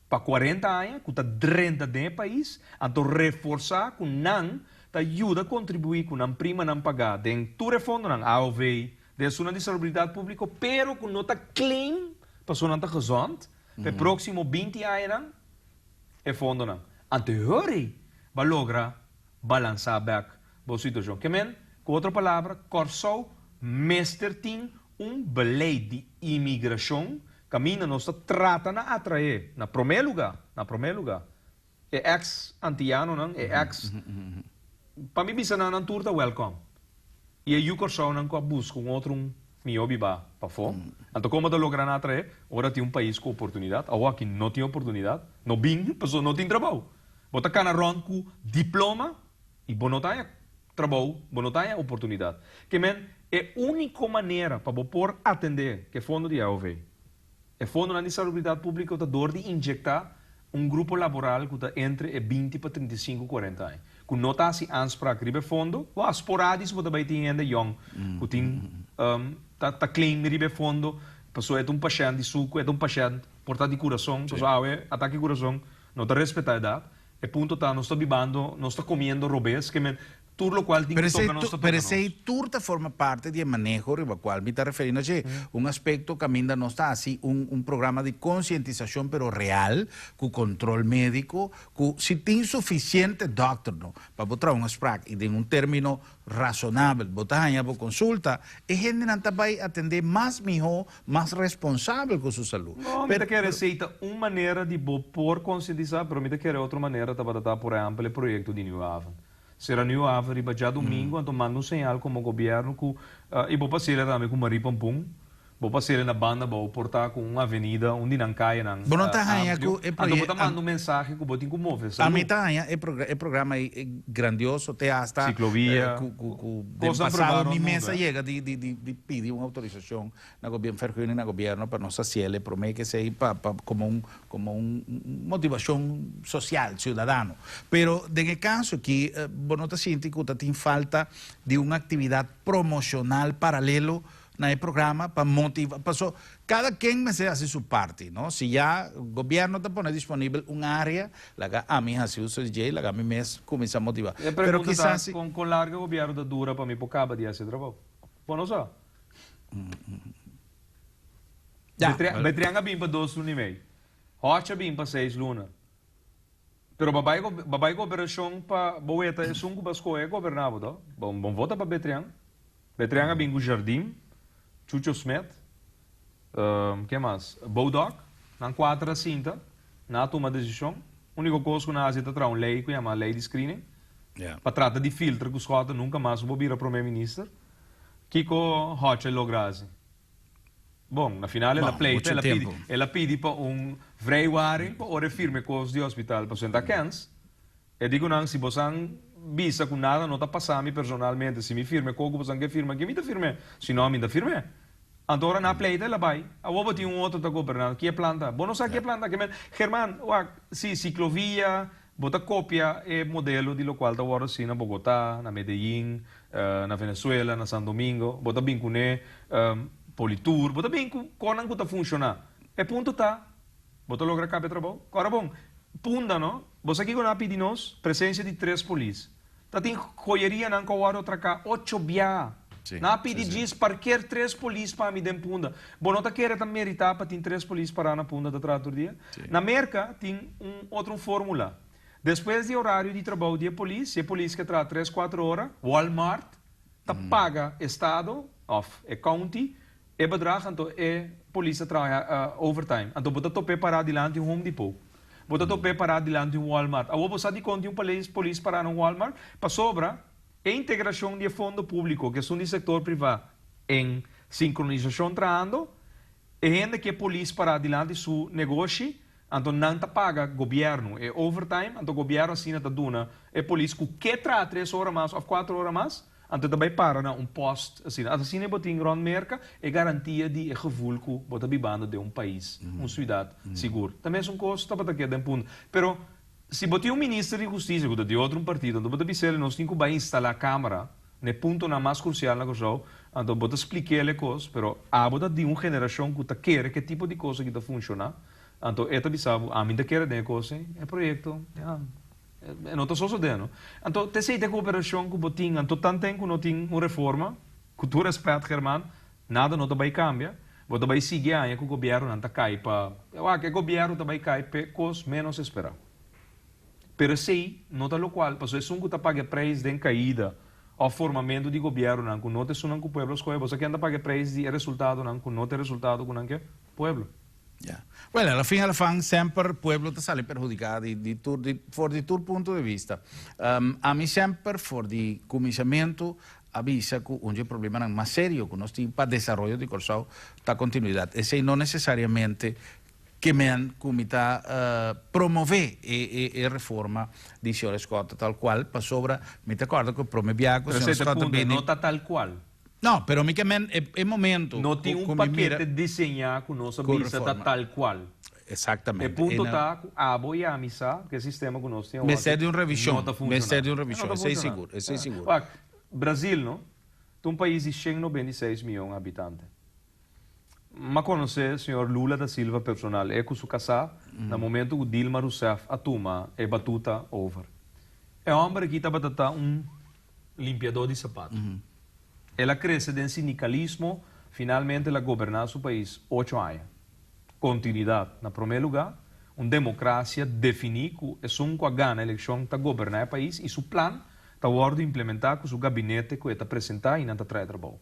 pa 40 aña ku ta drenta den e pais, anto reforsá ku nan ta yuda kontribuí ku nan primanan pagá den tur e fondonan, AOV, den esunnan di salubridat públiko, pero ku no ta claim pasobra nan ta gezond pa e próksimo 20 añanan e fondonan. Anto e hori bo a logra balansá bèk bo situashon. Ke men, ku otro palabra, Kòrsou mester tin un beleid di imigrashon kaminda nos ta trata na atraé, na promé lugá, na promé lugá, e eks antianonan, e eks, pa mi bisa nan, nan tur ta wèlkòm. I e yu Kòrsounan ku a buska un otro un mihó bibá pafó. Anto komo ta logra nan atraé? Ora tin un pais ku oportunidat. Awor aki no tin oportunidat, no bin pasobra no tin trabou. Bo ta kana rònt ku diploma i bo no ta haña trabou, bo no ta haña oportunidat. Ke men, e úniko manera pa bo por atendé ku e fondo di AOV, e fondonan di salubridat públiko ta dor di injektá. Un grupo laboral ku ta entre e 20 pa 35, 40 aña. Ku no ta hasi aanspraak riba e fondo, wou sporadisch bo ta bai tin hende yong ku tin ta claim riba e fondo pasobra e ta un pashènt di suku, e ta un pashènt por ta di kurason, pasobra awe atake di kurason no ta respetá edat. E punto ta nos ta bibando, nos ta komiendo robes, ke men tur lokual tin ku toka nos ta toka Pero nos. esei tur ta forma parte di e maneho riba kual mi ta referi na dje. Un aspekto kaminda nos ta hasi un un programa di konsientisashon pero real, ku kontrol médiko, ku si tin sufisiente dòkter no pa bo traha un afsprak i den un término rasonabel bo ta haña bo konsulta, e hendenan ta bai atendé mas mihó, mas responsabel ku su salú. No, mi ta kere esei ta un manera di bo por konsientisá, pero mi ta kere otro manera tabata ta por ehèmpel e proyekto di Nieuwe Haven. Sera Nieuwe Haven riba djadumingu, anto manda un señal komo gobièrnu ku i bo pa sera tambe ku Marie Pampun. Bo pa sera na banda bou por ta ku un avenida, un di nan kayanan Bo no ta haña amplio. ku e Anto bo proye ta manda un mensahe ku bo tin ku move A mi salú. ta haña e e programa ei grandioso te hasta Siklovia, ku ku ku den kosnan probá pasado rònt mi mundu, mes a eh. yega di di di di pidi un outorisashon na gobièrnu, vergunning na gobièrnu pa nos hasiel e promé ke esei pa pa komo un komo un motivashon sosial, siudadano. Pero den e kaso aki bo no ta sinti ku ta tin falta di un aktividat promoshonal paralelo na e programa pa motiva, paso cada ken mester haci su parti, no? Si ya gobierno ta pone disponibel un area, laga ami haci uso di dje, laga mi mes cuminsa motiva. E Pero pregunta ta, kisas si. con con largo e gobierno ta dura pa mi por caba di haci e trabou? Bo no sa. Ya. Betrian a bin pa dos luna y mei. Hodge a bin pa seis luna. Pero bo bai bo bai gobernacion pa bo weta esun cu bo a scoge goberna bo to. Bo bo vota pa Betrian. Betrian a bin cu Jardim, Chucho Smith, ken mas? Bodok. Nan cuater a sinta, nan a tuma decision. Unico cos cu nan a haci ta traha un ley cu yama ley di screening. Pa trata di filtra cu Schotten nunca mas bo bira prome minister. Kico Hodge a logra haci? Bon, na final el a Bon, pleita, mucho el a pidi, tempo. el a pidi pa un vrijwaring pa ora e firma e kos di hospital pa Senta Kens. E di ku nan, si bosan bisa ku nada no ta pasa mi personalmente, si mi firma e kos ku bosan ke firma, ke mi ta firm'é? Si no, mi ta firm'é. Anto ora nan a pleita, el a bai. Awor bo tin un otro ta goberná. Ki e plan ta? Bo no sa ki e plan ta. Ke men, German, wak, si ciclovia, Bo ta kopia e modelo di lokual ta wòrdu hasi na Bogotá, na Medellín, na Venezuela, na San Domingo. Bo ta bin kuné Politur. Bo ta bin ku konan ku ta funshoná. E punto ta, bo ta logra kaba e trabou? Ora bon, Punda no. Bo sa kiko nan a pidi nos? Presensia di tres polis. Ta tin joyerianan ku a wòrdu atraká ocho biaha. Nan a pidi djis parker tres polis pa mi den Punda. Bo no ta kere ta meritá pa tin tres polis pará na Punda ta traha tur dia? Na Merka tin un otro un fórmula. Despues di orario di trabou di e polis, si e polis ke traha tres kuater ora, Walmart ta paga estado òf e county e bedrag anto e polis ta traha overtime. Anto bo ta top'é pará dilanti un Home Depot. Bo ta top'é pará dilanti un Walmart. Awor bo sa dikon tin un polis pará na un Walmart? Pasobra e integrashon di e fondo públiko ku esun di sektor privá en sinkronisashon trahando, e hende ke polis pará dilanti su negoshi, anto nan ta paga gobièrnu e overtime, anto gobièrnu asina ta duna e polis ku ke traha tres ora mas òf kuater ora mas, Anto e ta bai para na un post asina. Asina bo tin rond Merca e garantia di e gevoel cu bo ta bibando den un pais, un ciudad sigur. Ta mesun cos tabata keda den punto. Pero si bo tin un minister di husticia cu ta di otro un partido, anto bo ta bis'el nos tin cu bai instala camera na e puntonan mas crucial na Curaçao, anto bo ta splikel e cos, pero abo ta di un generacion cu ta kere cu e tipo di cos aki ta funciona, anto e ta bisa bo, ami ta kere den e cos ei, e proyecto, ya. E no ta sosodé, no. Anto, t'esei ta e kooperashon ku bo tin. Anto, tanten ku no tin un reforma, ku tur rèspèt, German, nada no ta bai kambia. Bo ta bai sigui aña ku gobièrnunan ta kai pa, wak, e gobièrnu ta bai kai p'e kos ménos esperá. Pero esei no ta lokual, pasobra esun ku ta paga e preis den kaida òf formamentu di gobièrnunan ku no ta esunnan ku pueblo a skohe, bo sa ken ta paga e preis di e resultadonan ku no ta e resultado ku nan ke? Pueblo. Ya. Well, a la fin a la fan semper pueblo ta sali perhudiká di di tur di for di tur punto di vista. Ami semper for di kuminsamentu a bisa ku un dje problemanan mas serio ku nos tin pa desaroyo di Kòrsou ta kontinuidat. Esei no nesesariamente ke men ku mi ta promové e e e reforma di señor Schotte tal kual pasobra mi ta kòrda ku e prome biaha ku Pero señor esei ta Schotte punto, bini no ta tal kual. No, pero mi ke men e momento No tin ku un mi mira pakete diseñá ku nos a ku bisa ta reforma. tal kual. Exactamente. E punto ta ku abo i ami sa ku e sistema ku nos tin awor Mester di un revishon. no ta funshoná. Mester di un revishon, No ta esei funshoná. sigur, esei sigur. Wak, Brazil no, ta un pais di 196 mion habitante. M'a konosé señor Lula da Silva personal, e ku su kasá, na momento ku Dilma Rousseff a tuma e batuta over. E hòmber aki tabata ta un limpiadó di sapato. El a krese den sindikalismo, finalmente el a goberná su pais ocho aña. Kontinuidat na promé lugá, un demokrasia definí ku esun ku a gana elekshon ta goberná e pais i su plan ta wòrdu implementá ku su gabinete ku e ta presentá i nan ta trae trabou.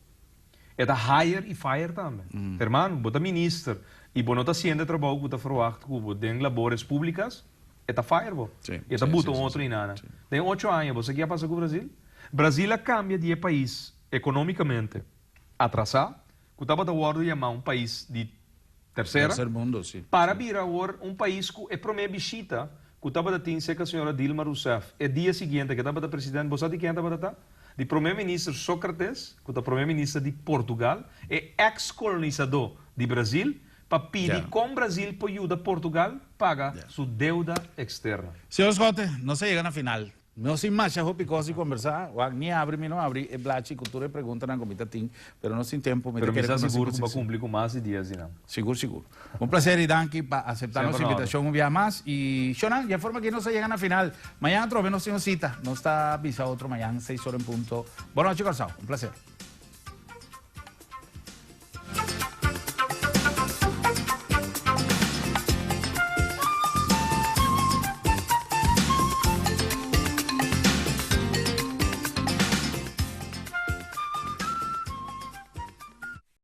E ta hire i fire tambe. Hermano, bo ta minister i bo no ta hasiendo e trabou ku ta ferwagt ku bo den labores públikas, e ta fire bo. I e ta buta un otro inana. Den ocho aña bo sa ke a pasa ku Brazil? Brazil a kambia di e pais ekonómikamente atrasá, ku tabata wòrdu yamá un pais di tersera, Tercer mundo, si. para bira awor un pais ku e promé bishita ku tabata tin serka señora Dilma Rousseff e dia siguiente ku e tabata president, bo sa di ken tabata ta? Di promé minister Sócrates, ku ta promé minister di Portugal, e eks-kolonisadó di Brazil, pa pidi kon Brazil por yuda Portugal paga su deuda eksterno. Señor Schotte, nos a yega na final. No sin masha hopi cos di conversa, wak ni abri mi no abri e blachi cu tur e preguntanan cu mi ta tin, pero no sin tempo mi ta Pero mi kere sa conoci sigur cu cu bo a si. cumpli cu mas di dies di nan. Sigur sigur. Un placer y danki pa acepta Semper nos na orde. invitacion un bia mas y Shonan, dje forma aki nos a yega na final. Mañan atrobe nos tin un cita. Nos ta bisa otro mañan seis ora en punto. Bon nochi Corsou. Un placer.